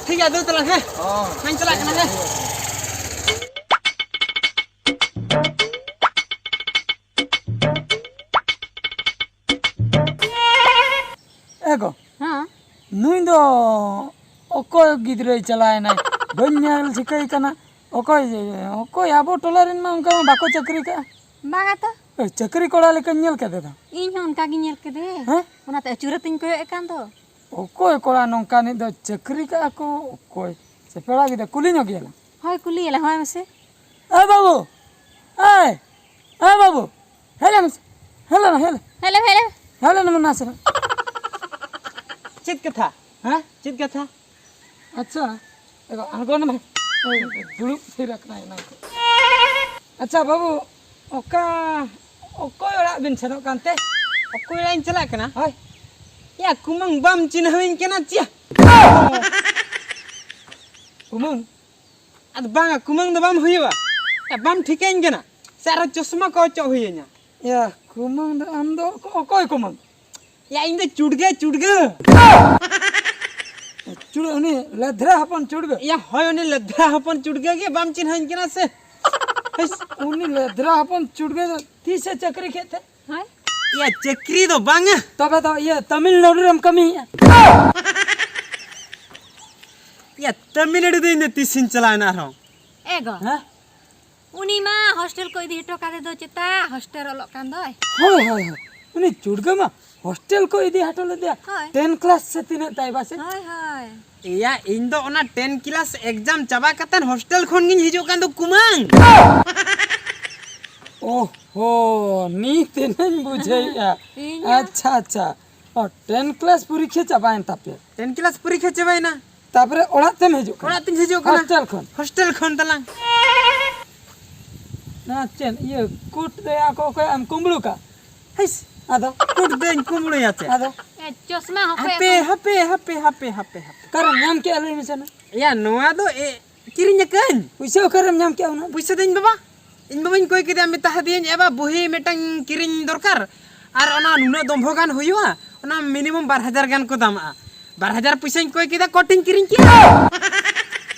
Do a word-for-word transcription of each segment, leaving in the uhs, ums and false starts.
ᱴᱷᱤᱠ ᱜᱮᱭᱟ, ᱫᱩᱲᱩᱵ ᱛᱟᱞᱟᱝ, ᱦᱮᱸ᱾ ᱚ᱾ ᱦᱮᱸᱧ ᱪᱟᱞᱟᱜ ᱠᱟᱱᱟ, ᱦᱮᱸ᱾ ᱮ ᱜᱚ, ᱦᱮᱸ᱾ ᱱᱩᱭ ᱫᱚ ᱚᱠᱚᱭ ᱜᱤᱫᱽᱨᱟᱹᱭ ᱪᱟᱞᱟᱣᱮᱱᱟᱭ? ᱵᱟᱹᱧ ᱧᱮᱞ ᱴᱷᱤᱠᱟᱹᱭ ᱠᱟᱱᱟ᱾ ᱚᱠᱚᱭ, ᱚᱠᱚᱭ ᱟᱵᱚ ᱴᱚᱞᱟ ᱨᱮᱱ ᱢᱟ ᱚᱱᱠᱟ ᱢᱟ ᱵᱟᱠᱚ ᱪᱟᱹᱠᱨᱤ ᱠᱟᱜᱼᱟ᱾ ᱵᱟᱝᱟ ᱛᱚ᱾ ᱮ, ᱪᱟᱹᱠᱨᱤ ᱠᱚᱲᱟ ᱞᱮᱠᱟᱧ ᱧᱮᱞ ᱠᱮᱫᱮ ᱫᱚ᱾ ᱤᱧ ᱦᱚᱸ ᱚᱱᱠᱟ ᱜᱤᱧ ᱧᱮᱞ ᱠᱮᱫᱮ᱾ ᱦᱮᱸ? ᱚᱱᱟᱛᱮ ᱟᱹᱪᱩᱨ ᱟᱹᱛᱤᱧ ᱠᱚᱭᱚᱜ ᱮ ᱠᱟᱱ ᱫᱚ᱾ ᱚᱠᱚᱭ ᱠᱚᱲᱟ ᱱᱚᱝᱠᱟᱱᱤᱡ ᱫᱚ ᱪᱟᱹᱠᱨᱤ ᱠᱟᱜᱼᱟ ᱠᱚ? ᱚᱠᱚᱭ? ᱥᱮ ᱯᱮᱲᱟ ᱜᱤᱫᱟᱹᱨ ᱠᱩᱞᱤ ᱧᱚᱜ ᱜᱮᱭᱟᱞᱟᱝ᱾ ᱦᱳᱭ, ᱠᱩᱞᱤᱭᱟᱞᱮ, ᱦᱳᱭ ᱢᱟᱥᱮ᱾ ᱮ ᱵᱟᱹᱵᱩ, ᱮᱭ, ᱮ ᱵᱟᱹᱵᱩ, ᱦᱮᱡ ᱞᱮᱱ ᱢᱮᱥᱮ᱾ ᱦᱮᱡ ᱞᱮᱱ, ᱦᱮᱡ ᱞᱮᱱ᱾ ᱦᱮᱡ ᱞᱮᱢ, ᱦᱮᱡ ᱞᱮᱢ᱾ ᱦᱮᱡ ᱞᱮᱱ ᱢᱮ ᱱᱟᱥᱮ᱾ ᱪᱮᱫ ᱠᱟᱛᱷᱟ? ᱦᱮᱸ? ᱪᱮᱫ ᱠᱟᱛᱷᱟ? ᱟᱪᱪᱷᱟ, ᱮ ᱵᱟ, ᱟᱬᱜᱚᱱ ᱢᱮ᱾ ᱮᱭ, ᱫᱩᱲᱩᱵ ᱛᱷᱤᱨ ᱟᱠᱟᱱᱟᱭ ᱮᱱᱟᱝ ᱠᱷᱚᱱ᱾ ᱟᱪᱪᱷᱟ ᱵᱟᱹᱵᱩ, ᱚᱠᱟ, ᱚᱠᱚᱭ ᱚᱲᱟᱜ ᱵᱤᱱ ᱥᱮᱱᱚᱜ ᱠᱟᱱᱛᱮ? ᱚᱠᱚᱭ ᱚᱲᱟᱜ ᱤᱧ ᱪᱟᱞᱟᱜ ᱠᱟᱱᱟ? ᱦᱳᱭ᱾ ᱭᱟ ᱠᱩᱢᱟᱹᱝ, ᱵᱟᱢ ᱪᱤᱱᱦᱟᱹᱣᱤᱧ ᱠᱟᱱᱟ ᱪᱮ? ᱠᱩᱢᱟᱹᱝ? ᱟᱫᱚ ᱵᱟᱝᱟ, ᱠᱩᱢᱟᱹᱝ ᱫᱚ ᱵᱟᱢ ᱦᱩᱭᱩᱜᱼᱟ᱾ ᱭᱟ, ᱵᱟᱢ ᱴᱷᱤᱠᱟᱹᱧ ᱠᱟᱱᱟ? ᱥᱮ ᱟᱨᱚ ᱪᱚᱥᱢᱟ ᱠᱚ ᱚᱪᱚᱜ ᱦᱩᱭᱟᱹᱧᱟ? ᱭᱟ, ᱠᱩᱢᱟᱹᱝ ᱫᱚ ᱟᱢ ᱫᱚ ᱚᱠᱚ-, ᱚᱠᱚᱭ ᱠᱩᱢᱟᱹᱝ? ᱭᱟ, ᱤᱧ ᱫᱚ ᱪᱩᱰᱜᱟᱹ, ᱪᱩᱰᱜᱟᱹ᱾ ᱪᱩᱲ-, ᱩᱱᱤ ᱞᱮᱫᱷᱨᱟ ᱦᱚᱯᱚᱱ ᱪᱩᱰᱜᱟᱹ? ᱭᱟ, ᱦᱳᱭ, ᱩᱱᱤ ᱞᱮᱫᱷᱨᱟ ᱦᱚᱯᱚᱱ ᱪᱩᱰᱜᱟᱹ ᱜᱮ ᱵᱟᱢ ᱪᱤᱱᱦᱟᱹᱧ ᱠᱟᱱᱟ ᱥᱮ? ᱦᱟᱹᱭ᱾ ᱩᱱᱤ ᱞᱮᱫᱷᱨᱟ ᱦᱚᱯᱚᱱ ᱪᱩᱰᱜᱟᱹ ᱫᱚ ᱛᱤᱥᱮ ᱪᱟᱹᱠᱨᱤ ᱠᱮᱫ ᱛᱮ? ᱦᱳᱭ᱾ ᱭᱟ, ᱪᱟᱹᱠᱨᱤ ᱫᱚ ᱵᱟᱝᱟ᱾ ᱛᱚᱵᱮ ᱫᱚ ᱤᱭᱟᱹ ᱛᱟᱢᱤᱞᱱᱟᱰᱩ ᱨᱮᱢ ᱠᱟᱹᱢᱤᱭᱮᱫᱼᱟ? ᱭᱟ, ᱛᱟᱢᱤᱞᱱᱟᱰᱩ ᱫᱚ ᱤᱧ ᱫᱚ ᱛᱤᱥᱤᱧ ᱪᱟᱞᱟᱣᱮᱱᱟ ᱟᱨᱦᱚᱸ? ᱮ ᱜᱚ᱾ ᱦᱮᱸ? ᱩᱱᱤ ᱢᱟ ᱦᱳᱥᱴᱮᱞ ᱠᱚ ᱤᱫᱤ ᱦᱚᱴᱚ ᱠᱟᱫᱮ ᱫᱚ ᱪᱮᱛᱟ, ᱦᱳᱥᱴᱮᱞ ᱚᱞᱚᱜ ᱠᱟᱱ ᱫᱚᱭ᱾ ᱦᱳᱭ, ᱦᱳᱭ, ᱦᱳᱭ᱾ ᱩᱱᱤ ᱪᱩᱰᱜᱟᱹ ᱢᱟ ᱦᱳᱥᱴᱮᱞ ᱠᱚ ᱤᱫᱤ ᱦᱚᱴᱚ ᱞᱮᱫᱮᱭᱟ᱾ ᱦᱳᱭ᱾ ᱴᱮᱱ ᱠᱞᱟᱥ ᱥᱮ ᱛᱤᱱᱟᱹᱜ ᱛᱟᱭ ᱵᱟᱥᱮ? ᱦᱳᱭ, ᱦᱳᱭ᱾ ᱮᱭᱟ, ᱤᱧ ᱫᱚ ᱚᱱᱟ ᱴᱮᱱ ᱠᱞᱟᱥ ᱮᱠᱡᱟᱢ ᱪᱟᱵᱟ ᱠᱟᱛᱮᱱ ᱦᱳᱥᱴᱮᱞ ᱠᱷᱚᱱ ᱜᱤᱧ ᱦᱤᱡᱩᱜ ᱠᱟᱱ ᱫᱚ ᱠᱩᱢᱟᱹᱝ᱾ ᱳᱦᱳ, ᱱᱤᱛ ᱮᱱᱟᱧ ᱵᱩᱡᱷᱟᱹᱣᱮᱫᱼᱟ᱾ ᱤᱧ ᱦᱚᱸ᱾ ᱟᱪᱪᱷᱟ, ᱟᱪᱪᱷᱟ᱾ ᱚ, ᱴᱮᱱ ᱠᱞᱟᱥ ᱯᱚᱨᱤᱠᱠᱷᱟ ᱪᱟᱵᱟᱭᱮᱱ ᱛᱟᱯᱮᱭᱟ? ᱴᱮᱱ ᱠᱞᱟᱥ ᱯᱚᱨᱤᱠᱠᱷᱟ ᱪᱟᱵᱟᱭᱮᱱᱟ᱾ ᱛᱟᱯᱚᱨᱮ ᱚᱲᱟᱜ ᱛᱮᱢ ᱦᱤᱡᱩᱜ ᱠᱟᱱᱟ? ᱚᱲᱟᱜ ᱛᱤᱧ ᱦᱤᱡᱩᱜ ᱠᱟᱱᱟ᱾ ᱦᱳᱥᱴᱮᱞ ᱠᱷᱚᱱ? ᱦᱳᱥᱴᱮᱞ ᱠᱷᱚᱱ ᱛᱟᱞᱟᱝ᱾ ᱱᱚᱣᱟ ᱪᱮᱫ, ᱤᱭᱟᱹ, ᱠᱩᱴ ᱫᱚᱭᱟ ᱠᱚ ᱚᱠᱚᱭ ᱮᱢ ᱠᱩᱢᱵᱽᱲᱩ ᱠᱟᱜ? ᱦᱤᱥ, ᱟᱫᱚ? ᱠᱩᱴ ᱫᱚᱧ ᱠᱩᱢᱵᱽᱲᱩᱭᱟ ᱪᱮ? ᱟᱫᱚ? ᱮ, ᱪᱚᱥᱢᱟ ᱦᱚᱸ ᱦᱟᱯᱮ, ᱚᱠᱚᱭ ᱦᱟᱯᱮ, ᱦᱟᱯᱮ, ᱦᱟᱯᱮ, ᱦᱟᱯᱮ, ᱦᱟᱯᱮ᱾ ᱚᱠᱟᱨᱮᱢ ᱧᱟᱢ ᱠᱮᱜᱼᱟ ᱞᱟᱹᱭ ᱢᱮᱥᱮ ᱱᱟ? ᱮᱭᱟ, ᱱᱚᱣᱟ ᱫᱚ, ᱮ, ᱠᱤᱨᱤᱧ ᱟᱠᱟᱫᱟᱹᱧ᱾ ᱯᱩᱭᱥᱟᱹ ᱚᱠᱟᱨᱮᱢ ᱧᱟᱢ ᱠᱮᱜᱼᱟ ᱩᱱᱟᱹᱜ? ᱯᱩᱭᱥᱟᱹ ᱫᱚ ᱤᱧ ᱵᱟᱵᱟ᱾ ᱤᱧ ᱵᱟᱵᱟᱧ ᱠᱚᱭ ᱠᱮᱫᱮᱭᱟ, ᱢᱮᱛᱟ ᱫᱤᱭᱟᱹᱧ, "ᱮ ᱵᱟ, ᱵᱩᱦᱤ ᱢᱤᱫᱴᱟᱝ ᱠᱤᱨᱤᱧ ᱫᱚᱨᱠᱟᱨ, ᱟᱨ ᱚᱱᱟ ᱱᱩᱱᱟᱹᱜ ᱫᱚᱢᱵᱷᱚ ᱜᱟᱱ ᱦᱩᱭᱩᱜᱼᱟ, ᱚᱱᱟ ᱢᱤᱱᱤᱢᱟᱢ ᱵᱟᱨ ᱦᱟᱡᱟᱨ ᱜᱟᱱ ᱠᱚ ᱫᱟᱢᱟᱜᱼᱟ᱾" ᱵᱟᱨ ᱦᱟᱡᱟᱨ ᱯᱚᱭᱥᱟᱧ ᱠᱚᱭ ᱠᱮᱫᱟ, ᱠᱚᱴᱤᱧ ᱠᱤᱨᱤᱧ ᱠᱮᱫᱟ᱾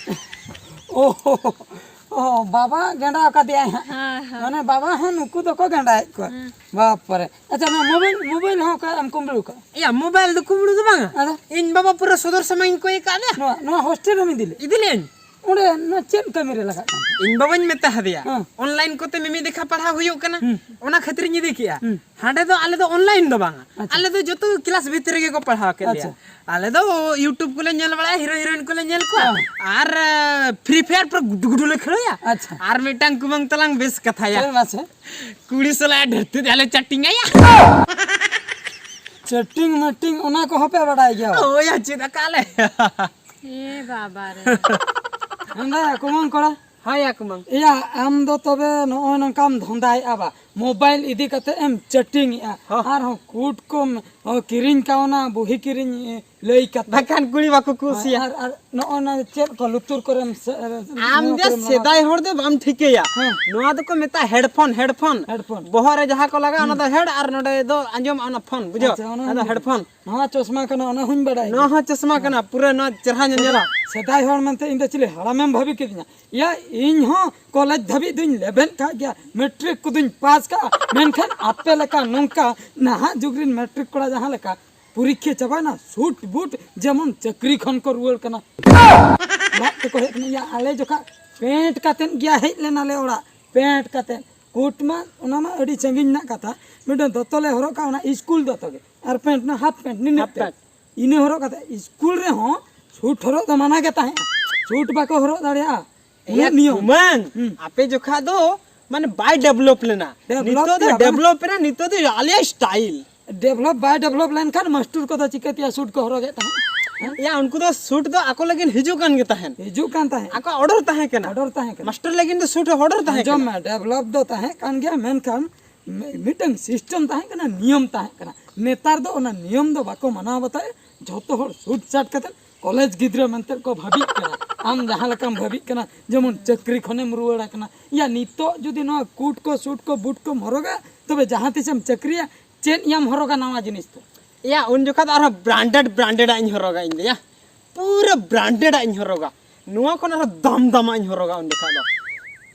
ᱳ, ᱳ, ᱵᱟᱵᱟ ᱜᱮᱸᱰᱟ ᱟᱠᱟᱫᱮᱭᱟᱭ ᱦᱟᱸᱜ᱾ ᱦᱮᱸ, ᱦᱮᱸ᱾ ᱢᱟᱱᱮ ᱵᱟᱵᱟ ᱦᱚᱸ ᱱᱩᱠᱩ ᱫᱚᱠᱚ ᱜᱮᱸᱰᱟᱭᱮᱫ ᱠᱚᱣᱟ᱾ ᱦᱮᱸ᱾ ᱵᱟᱯ ᱨᱮ᱾ ᱟᱪᱪᱷᱟ, ᱱᱚᱣᱟ ᱢᱳᱵᱟᱭᱤᱞ, ᱢᱳᱵᱟᱭᱤᱞ ᱦᱚᱸ ᱚᱠᱟ ᱮᱢ ᱠᱩᱢᱵᱽᱲᱩ ᱠᱟᱜᱼᱟ? ᱮᱭᱟ, ᱢᱳᱵᱟᱭᱤᱞ ᱫᱚ ᱠᱩᱢᱵᱽᱲᱩ ᱫᱚ ᱵᱟᱝᱟ᱾ ᱟᱫᱚ? ᱤᱧ ᱵᱟᱵᱟ ᱯᱩᱨᱟᱹ ᱥᱚᱫᱚᱨ ᱥᱟᱢᱟᱱ ᱤᱧ ᱠᱚᱭ ᱟᱠᱟᱫ ᱫᱮᱭᱟ᱾ ᱱᱚᱣᱟ, ᱱᱚᱣᱟ ᱦᱳᱥᱴᱮᱞ ᱨᱮᱢ ᱤᱫᱤ ᱞᱮᱫ? ᱤᱫᱤ ᱞᱮᱫ ᱟᱹᱧ᱾ ᱚᱸᱰᱮ ᱱᱚᱣᱟ ᱪᱮᱫ ᱠᱟᱹᱢᱤ ᱨᱮ ᱞᱟᱜᱟᱜ ᱠᱟᱱᱟ? ᱤᱧ ᱵᱟᱵᱟᱧ ᱢᱮᱛᱟ ᱦᱟᱫᱮᱭᱟ᱾ ᱦᱮᱸ᱾ ᱚᱱᱞᱟᱭᱤᱱ ᱠᱚᱛᱮ ᱢᱤᱢᱤᱫ ᱫᱮᱠᱷᱟ ᱯᱟᱲᱦᱟᱣ ᱦᱩᱭᱩᱜ ᱠᱟᱱᱟ᱾ ᱦᱩᱸ᱾ ᱚᱱᱟ ᱠᱷᱟᱹᱛᱤᱨ ᱤᱧ ᱤᱫᱤ ᱠᱮᱜᱼᱟ᱾ ᱦᱩᱸ᱾ ᱦᱟᱸᱰᱮ ᱫᱚ ᱟᱞᱮ ᱫᱚ ᱚᱱᱞᱟᱭᱤᱱ ᱫᱚ ᱵᱟᱝᱟ᱾ ᱟᱪᱪᱷᱟ᱾ ᱟᱞᱮ ᱫᱚ ᱡᱚᱛᱚ ᱠᱞᱟᱥ ᱵᱷᱤᱛᱤᱨ ᱨᱮᱜᱮ ᱠᱚ ᱯᱟᱲᱦᱟᱣ ᱠᱮᱫ ᱞᱮᱭᱟ᱾ ᱟᱪᱪᱷᱟ᱾ ᱟᱞᱮ ᱫᱚ YouTube ᱠᱚᱞᱮ ᱧᱮᱞ ᱵᱟᱲᱟᱭᱟ, ᱦᱤᱨᱳ ᱦᱤᱨᱳᱭᱤᱱ ᱠᱚᱞᱮ ᱧᱮᱞ ᱠᱚᱣᱟ᱾ ᱦᱮᱸ᱾ ᱟᱨ, ᱟᱸ, Free Fire ᱯᱩᱨᱟᱹ ᱜᱩᱰᱩ ᱜᱩᱰᱩ ᱞᱮ ᱠᱷᱮᱞᱳᱭᱟ᱾ ᱟᱪᱪᱷᱟ᱾ ᱟᱨ ᱢᱤᱫᱴᱟᱝ ᱠᱩᱢᱟᱹᱝ ᱛᱟᱞᱟᱝ ᱵᱮᱥ ᱠᱟᱛᱷᱟᱭᱟ᱾ ᱞᱟᱹᱭ ᱢᱟᱥᱮ᱾ ᱠᱩᱲᱤ ᱥᱟᱞᱟᱜ ᱫᱷᱟᱹᱨᱛᱤ ᱛᱮ ᱟᱞᱮ ᱪᱟᱴᱤᱝ ᱟᱭᱟ᱾ ᱪᱮᱴᱤᱝ ᱢᱮᱴᱤᱝ ᱚᱱᱟ ᱠᱚᱦᱚᱸ ᱯᱮ ᱵᱟᱰᱟᱭ ᱜᱮᱭᱟ? ᱦᱳᱭ, ᱟᱨ ᱪᱮᱫ ᱟᱠᱟᱫ ᱞᱮ᱾ ᱮ ᱵᱟᱵᱟ ᱨᱮ᱾ ᱦᱮᱸᱫᱟ ᱠᱩᱢᱟᱹᱝ ᱠᱚᱲᱟ᱾ ᱦᱳᱭ ᱭᱟ ᱠᱩᱢᱟᱹᱝ᱾ ᱮᱭᱟ, ᱟᱢ ᱫᱚ ᱛᱚᱵᱮ ᱱᱚᱜᱼᱚᱭ ᱱᱚᱝᱠᱟᱢ ᱫᱷᱚᱸᱫᱟᱭᱮᱫᱼᱟ ᱵᱟ, ᱢᱳᱵᱟᱭᱤᱞ ᱤᱫᱤ ᱠᱟᱛᱮ ᱮᱢ ᱪᱮᱴᱤᱝ ᱮᱫᱼᱟ, ᱦᱚᱸ᱾ ᱟᱨᱦᱚᱸ ᱠᱳᱰ ᱠᱚᱢ, ᱚ, ᱠᱤᱨᱤᱧ ᱠᱟᱣᱱᱟ, ᱵᱩᱦᱤ ᱠᱤᱨᱤᱧ, ᱮ, ᱞᱟᱹᱭ ᱠᱟᱛᱮ᱾ ᱵᱟᱠᱷᱟᱱ ᱠᱩᱲᱤ ᱵᱟᱠᱚ ᱠᱩᱥᱤᱭᱟ᱾ ᱟᱨ, ᱟᱨ ᱱᱚᱜᱼᱚᱭ ᱱᱚᱣᱟ ᱪᱮᱫ ᱠᱚ ᱞᱩᱛᱩᱨ ᱠᱚᱨᱮᱢ ᱥᱮ-, ᱟᱢ ᱱᱚᱣᱟ ᱡᱮ ᱠᱚᱨᱮᱢ ᱞᱟᱜᱟᱣ ᱥᱮᱫᱟᱭ ᱦᱚᱲ ᱫᱚ ᱵᱟᱢ ᱴᱷᱤᱠᱟᱹᱭᱟ᱾ ᱦᱮᱸ᱾ ᱱᱚᱣᱟ ᱫᱚᱠᱚ ᱢᱮᱛᱟᱜᱼᱟ ᱦᱮᱰᱯᱷᱳᱱ, ᱦᱮᱰᱯᱷᱳᱱ᱾ ᱦᱮᱰᱯᱷᱳᱱ᱾ ᱵᱚᱦᱚᱜ ᱨᱮ ᱡᱟᱦᱟᱸ ᱠᱚ ᱞᱟᱜᱟᱜᱼᱟ, ᱚᱱᱟ ᱦᱩᱸ᱾ ᱫᱚ ᱦᱮᱰ ᱟᱨ ᱱᱚᱰᱮ ᱫᱚ ᱟᱸᱡᱚᱢᱚᱜᱼᱟ, ᱚᱱᱟ ᱯᱷᱳᱱ, ᱵᱩᱡᱷᱟᱹᱣ? ᱟᱪᱪᱷᱟ, ᱚᱱᱟ ᱚᱱᱟ ᱫᱚ ᱦᱩᱧ ᱦᱮᱰᱯᱷᱳᱱ᱾ ᱱᱚᱣᱟ ᱪᱚᱥᱢᱟ ᱠᱟᱱᱟ, ᱚᱱᱟ ᱦᱚᱧ ᱵᱟᱰᱟᱭ ᱱᱚᱣᱟ ᱜᱮᱭᱟ᱾ ᱦᱚᱸ ᱪᱚᱥᱢᱟ ᱠᱟᱱᱟ, ᱯᱩᱨᱟᱹ ᱱᱚᱣᱟ ᱪᱮᱦᱨᱟ ᱧᱮᱧᱮᱞᱟ᱾ ᱥᱮᱫᱟᱭ ᱦᱚᱲ ᱢᱮᱱᱛᱮ ᱤᱧ ᱫᱚ ᱪᱤᱞᱤ ᱦᱟᱲᱟᱢᱮᱢ ᱵᱷᱟᱵᱤ ᱠᱤᱫᱤᱧᱟ? ᱭᱟ, ᱤᱧ ᱦᱚᱸ ᱠᱚᱞᱮᱡᱽ ᱫᱷᱟᱹᱵᱤᱡ ᱫᱩᱧ ᱞᱮᱵᱮᱫ ᱠᱟᱜ ᱜᱮᱭᱟ, ᱢᱮᱴᱨᱤᱠ ᱠᱚᱫᱩᱧ ᱯᱟᱥ ᱠᱟᱜᱼᱟ, ᱢᱮᱱᱠᱷᱟᱱ ᱟᱯᱮ ᱞᱮᱠᱟ ᱱᱚᱝᱠᱟ ᱱᱟᱦᱟᱜ ᱡᱩᱜᱽ ᱨᱮᱱ ᱢᱮᱴᱨᱤᱠ ᱠᱚᱲᱟ ᱡᱟᱦᱟᱸ ᱞᱮᱠᱟ ᱯᱚᱨᱤᱠᱠᱷᱟ ᱪᱟᱵᱟᱭᱱᱟ, ᱥᱩᱴ ᱵᱩᱴ ᱡᱮᱢᱚᱱ ᱪᱟᱹᱠᱨᱤ ᱠᱷᱚᱱ ᱠᱚ ᱨᱩᱣᱟᱹᱲ ᱠᱟᱱᱟ᱾ ᱚᱲᱟᱜ ᱛᱮᱠᱚ ᱦᱮᱡ ᱠᱟᱱᱟ᱾ ᱭᱟ, ᱟᱞᱮ ᱡᱚᱠᱷᱟ ᱯᱮᱱᱴ ᱠᱟᱛᱮᱫ ᱜᱮᱭᱟ ᱦᱮᱡ ᱞᱮᱱᱟᱞᱮ ᱚᱲᱟᱜ, ᱯᱮᱱᱴ ᱠᱟᱛᱮᱫ᱾ ᱠᱳᱴ ᱢᱟ, ᱚᱱᱟ ᱢᱟ ᱟᱹᱰᱤ ᱥᱟᱺᱜᱤᱧ ᱨᱮᱱᱟᱜ ᱠᱟᱛᱷᱟ, ᱢᱤᱫᱴᱮᱱ ᱫᱚᱛᱚ ᱞᱮ ᱦᱚᱨᱚᱜ ᱠᱟᱜᱼᱟ, ᱚᱱᱟ ᱥᱠᱩᱞ ᱫᱚᱛᱚ ᱜᱮ, ᱟᱨ ᱯᱮᱱᱴ, ᱚᱱᱟ ᱦᱟᱯ ᱯᱮᱱᱴ, ᱱᱤᱱᱟᱹᱜ ᱦᱟᱯ ᱛᱮᱫ᱾ ᱯᱮᱱᱴ᱾ ᱤᱱᱟᱹ ᱦᱚᱨᱚᱜ ᱠᱟᱛᱮ ᱥᱠᱩᱞ ᱨᱮᱦᱚᱸ ᱥᱩᱴ ᱦᱚᱨᱚᱜ ᱫᱚ ᱢᱟᱱᱟ ᱜᱮ ᱛᱟᱦᱮᱸᱜᱼᱟ, ᱥᱩᱴ ᱵᱟᱠᱚ ᱦᱚᱨᱚᱜ ᱫᱟᱲᱮᱭᱟᱜᱼᱟ, ᱩᱱᱟᱹᱜ ᱮᱭᱟ ᱱᱤᱭᱚᱢ᱾ ᱠᱩᱢᱟᱹᱝ, ᱦᱩᱸ᱾ ᱟᱯᱮ ᱡᱚᱠᱷᱟ ᱫᱚ ᱢᱟᱱᱮ ᱵᱟᱭ ᱰᱮᱵᱷᱞᱚᱯ ᱞᱮᱱᱟ, ᱰᱮᱵᱷᱞᱚᱯ ᱱᱤᱛᱚᱜ ᱫᱚ ᱜᱮᱭᱟ ᱵᱟᱝ? ᱰᱮᱵᱷᱞᱚᱯ ᱮᱱᱟ, ᱱᱤᱛᱚᱜ ᱫᱚ ᱟᱞᱮᱭᱟᱜ ᱥᱴᱟᱭᱤᱞ᱾ ᱰᱮᱵᱷᱞᱚᱯ ᱵᱟᱭ ᱰᱮᱵᱷᱞᱚᱯ ᱞᱮᱱᱠᱷᱟᱱ ᱢᱟᱥᱴᱩᱨ ᱠᱚᱫᱚ ᱪᱤᱠᱟᱹᱛᱮᱭᱟ ᱥᱩᱴ ᱠᱚ ᱦᱚᱨᱚᱜ ᱮᱫ ᱛᱟᱦᱮᱸᱫ? ᱦᱮᱸ? ᱭᱟ, ᱩᱱᱠᱩ ᱫᱚ ᱥᱩᱴ ᱫᱚ ᱟᱠᱚ ᱞᱟᱹᱜᱤᱫ ᱦᱤᱡᱩᱜ ᱠᱟᱱ ᱜᱮ ᱛᱟᱦᱮᱸᱫ᱾ ᱦᱤᱡᱩᱜ ᱠᱟᱱ ᱛᱟᱦᱮᱸᱫ᱾ ᱟᱠᱚᱣᱟᱜ ᱚᱰᱟᱨ ᱛᱟᱦᱮᱸ ᱠᱟᱱᱟ᱾ ᱚᱰᱟᱨ ᱛᱟᱦᱮᱸ ᱠᱟᱱᱟ᱾ ᱢᱟᱥᱴᱟᱨ ᱞᱟᱹᱜᱤᱫ ᱫᱚ ᱥᱩᱴ ᱚᱰᱟᱨ ᱛᱟᱦᱮᱸ ᱟᱸᱡᱚᱢ ᱠᱟᱱᱟ᱾ ᱢᱮ, ᱰᱮᱵᱷᱞᱚᱯ ᱫᱚ ᱛᱟᱦᱮᱸ ᱠᱟᱱ ᱜᱮᱭᱟ, ᱢᱮᱱᱠᱷᱟᱱ ᱢᱤ-, ᱢᱤᱫᱴᱟᱝ ᱥᱤᱥᱴᱮᱢ ᱛᱟᱦᱮᱸ ᱠᱟᱱᱟ, ᱱᱤᱭᱚᱢ ᱛᱟᱦᱮᱸ ᱠᱟᱱᱟ᱾ ᱱᱮᱛᱟᱨ ᱫᱚ ᱚᱱᱟ ᱱᱤᱭᱚᱢ ᱫᱚ ᱵᱟᱠᱚ ᱢᱟᱱᱟᱣ ᱵᱟᱛᱟᱣᱮᱫ, ᱡᱷᱚᱛᱚ ᱦᱚᱲ ᱥᱩᱴ ᱥᱟᱴ ᱠᱟᱛᱮ ᱠᱚᱞᱮᱡᱽ ᱜᱤᱫᱽᱨᱟᱹ ᱢᱮᱱᱛᱮ ᱠᱚ ᱵᱷᱟᱹᱵᱤᱜ ᱠᱟᱱᱟ᱾ ᱟᱢ ᱡᱟᱦᱟᱸ ᱞᱮᱠᱟᱢ ᱵᱷᱟᱹᱵᱤᱜ ᱠᱟᱱᱟ, ᱡᱮᱢᱚᱱ ᱪᱟᱹᱠᱨᱤ ᱠᱷᱚᱱᱮᱢ ᱨᱩᱣᱟᱹᱲ ᱟᱠᱟᱱᱟ᱾ ᱭᱟ, ᱱᱤᱛᱚᱜ ᱡᱩᱫᱤ ᱱᱚᱣᱟ ᱠᱩᱴ ᱠᱚ, ᱥᱩᱴ ᱠᱚ, ᱵᱩᱴ ᱠᱚᱢ ᱦᱚᱨᱚᱜᱟ, ᱛᱚᱵᱮ ᱡᱟᱦᱟᱸ ᱛᱤᱥᱮᱢ ᱪᱟᱹᱠᱨᱤᱭᱟ, ᱪᱮᱫ ᱭᱟᱢ ᱦᱚᱨᱚᱜᱟ ᱱᱟᱣᱟ ᱡᱤᱱᱤᱥ ᱫᱚ? ᱮᱭᱟ, ᱩᱱ ᱡᱚᱠᱷᱟ ᱫᱚ ᱟᱨᱦᱚᱸ branded branded ᱟᱜ ᱤᱧ ᱦᱚᱨᱚᱜᱟ ᱤᱧ ᱫᱚ, ᱭᱟ᱾ ᱯᱩᱨᱟᱹ branded ᱟᱜ ᱤᱧ ᱦᱚᱨᱚᱜᱟ᱾ ᱱᱚᱣᱟ ᱠᱷᱚᱱ ᱟᱨᱦᱚᱸ ᱫᱟᱢ ᱫᱟᱢᱟᱜ ᱤᱧ ᱦᱚᱨᱚᱜᱟ ᱩᱱ ᱡᱚᱠᱷᱟ ᱫᱚ᱾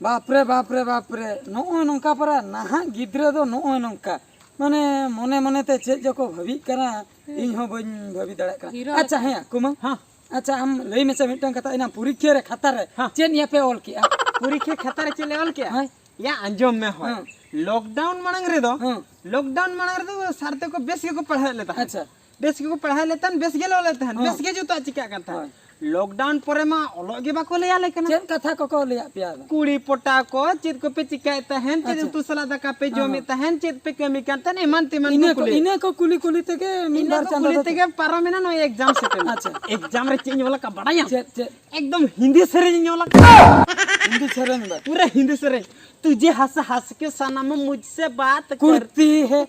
ᱵᱟᱯᱨᱮ, ᱵᱟᱯᱨᱮ, ᱵᱟᱯᱨᱮ, ᱱᱚᱜᱼᱚᱭ ᱱᱚᱝᱠᱟ ᱯᱟᱨᱟ ᱱᱟᱦᱟᱜ ᱜᱤᱫᱽᱨᱟᱹ ᱫᱚ ᱱᱚᱜᱼᱚᱭ ᱱᱚᱝᱠᱟ᱾ ᱢᱟᱱᱮ ᱢᱚᱱᱮ ᱢᱚᱱᱮ ᱛᱮ ᱪᱮᱫ ᱡᱚᱠᱚ ᱵᱷᱟᱹᱵᱤᱜ ᱠᱟᱱᱟ, ᱤᱧ ᱦᱚᱸ ᱵᱟᱹᱧ ᱵᱷᱟᱹᱵᱤ ᱫᱟᱲᱮᱭᱟᱜ ᱠᱟᱱᱟ᱾ ᱦᱤᱨᱳ ᱟᱪᱪᱷᱟ, ᱞᱮᱠᱟ᱾ ᱦᱮᱸ, ᱠᱩᱢᱟᱹᱝ᱾ ᱦᱮᱸ᱾ ᱟᱪᱪᱷᱟ, ᱟᱢ ᱞᱟᱹᱭ ᱢᱮᱥᱮ ᱢᱤᱫᱴᱟᱝ ᱠᱟᱛᱷᱟ, ᱮᱱᱟᱝ ᱯᱚᱨᱤᱠᱠᱷᱟ ᱨᱮ ᱠᱷᱟᱛᱟ ᱨᱮ ᱦᱮᱸ᱾ ᱪᱮᱫ ᱱᱤᱭᱟᱹ ᱯᱮ ᱚᱞ ᱠᱮᱜᱼᱟ? ᱯᱚᱨᱤᱠᱠᱷᱟ ᱠᱷᱟᱛᱟ ᱨᱮ ᱪᱮᱫ ᱞᱮ ᱚᱞ ᱠᱮᱜᱼᱟ? ᱦᱳᱭ᱾ ᱭᱟ, ᱟᱸᱡᱚᱢ ᱢᱮ ᱦᱳᱭ᱾ ᱦᱮᱸ᱾ Lockdown ᱢᱟᱲᱟᱝ ᱨᱮᱫᱚ, ᱦᱮᱸ᱾ Lockdown ᱢᱟᱲᱟᱝ ᱨᱮᱫᱚ ᱥᱟᱨ ᱛᱮᱠᱚ ᱵᱮᱥ ᱜᱮᱠᱚ ᱯᱟᱲᱦᱟᱣᱮᱫ ᱞᱮ ᱛᱟᱦᱮᱸᱫ᱾ ᱟᱪᱪᱷᱟ᱾ ᱵᱮᱥ ᱜᱮᱠᱚ ᱯᱟᱲᱦᱟᱣᱮᱫ ᱞᱮ ᱛᱟᱦᱮᱸᱫ, ᱵᱮᱥ ᱜᱮᱞᱮ ᱚᱞᱮᱫ ᱛᱟᱦᱮᱸᱫ, ᱦᱮᱸ᱾ ᱵᱮᱥ ᱜᱮ ᱡᱚᱛᱚᱣᱟᱜ ᱪᱤᱠᱟᱹᱜ ᱠᱟᱱ ᱛᱟᱦᱮᱸᱫ᱾ ᱦᱳᱭ᱾ Lockdown ᱯᱚᱨᱮ ᱢᱟ ᱚᱞᱚᱜ ᱜᱮ ᱵᱟᱠᱚ ᱞᱟᱹᱭᱟ ᱞᱮ ᱠᱟᱱᱟ᱾ ᱪᱮᱫ ᱠᱟᱛᱷᱟ ᱠᱚᱠᱚ ᱞᱟᱹᱭᱟᱫ ᱯᱮᱭᱟ ᱟᱫᱚ? ᱠᱩᱲᱤ ᱯᱚᱴᱟ ᱠᱚ, ᱪᱮᱫ ᱠᱚᱯᱮ ᱪᱤᱠᱟᱹᱭᱮᱫ ᱛᱟᱦᱮᱸᱫ, ᱪᱮᱫ ᱟᱪᱪᱷᱟ᱾ ᱩᱛᱩ ᱥᱟᱞᱟᱜ ᱫᱟᱠᱟ ᱯᱮ ᱦᱮᱸ, ᱡᱚᱢᱮᱫ ᱦᱮᱸ᱾ ᱛᱟᱦᱮᱸᱫ, ᱪᱮᱫ ᱯᱮ ᱠᱟᱹᱢᱤ ᱠᱟᱱ ᱛᱟᱦᱮᱸᱫ, ᱮᱢᱟᱱ ᱛᱮᱢᱟᱱ ᱤᱱᱟᱹ ᱠᱚ ᱠᱚ, ᱠᱩᱞᱤ᱾ ᱤᱱᱟᱹ ᱠᱚ ᱠᱩᱞᱤ ᱠᱩᱞᱤ ᱛᱮᱜᱮ ᱢᱤᱫ ᱤᱱᱟᱹ ᱵᱟᱨ ᱠᱚ ᱪᱟᱸᱫᱚ ᱠᱩᱞᱤ ᱫᱚ ᱛᱮᱜᱮ ᱯᱟᱨᱚᱢᱮᱱᱟ ᱱᱚᱜᱼᱚᱭ exam ᱥᱮᱴᱮᱨ ᱮᱱᱟ᱾ ᱟᱪᱪᱷᱟ᱾ Exam ᱨᱮ ᱪᱮᱫ ᱤᱧ ᱚᱞ ᱟᱠᱟᱫ ᱵᱟᱲᱟᱭᱟᱢ? ᱪᱮᱫ, ᱪᱮᱫ? ᱮᱠᱫᱚᱢ ᱦᱤᱱᱫᱤ ᱥᱮᱨᱮᱧ ᱤᱧ ᱚᱞ ᱟᱠᱟᱫᱟ᱾ ᱦᱤᱱᱫᱤ ᱥᱮᱨᱮᱧ ᱫᱚ? ᱯᱩᱨᱟᱹ ᱦᱤᱱᱫᱤ ᱥᱮᱨᱮᱧ᱾ ᱛᱩᱡᱷᱮ ᱦᱟᱸᱥ ᱦᱟᱸᱥ ᱠᱮ ᱥᱟᱱᱟᱢ ᱢᱩᱡᱷᱥᱮ ᱵᱟᱛ ᱠᱟᱨ ᱠᱩᱨᱛᱤ ᱦᱮ,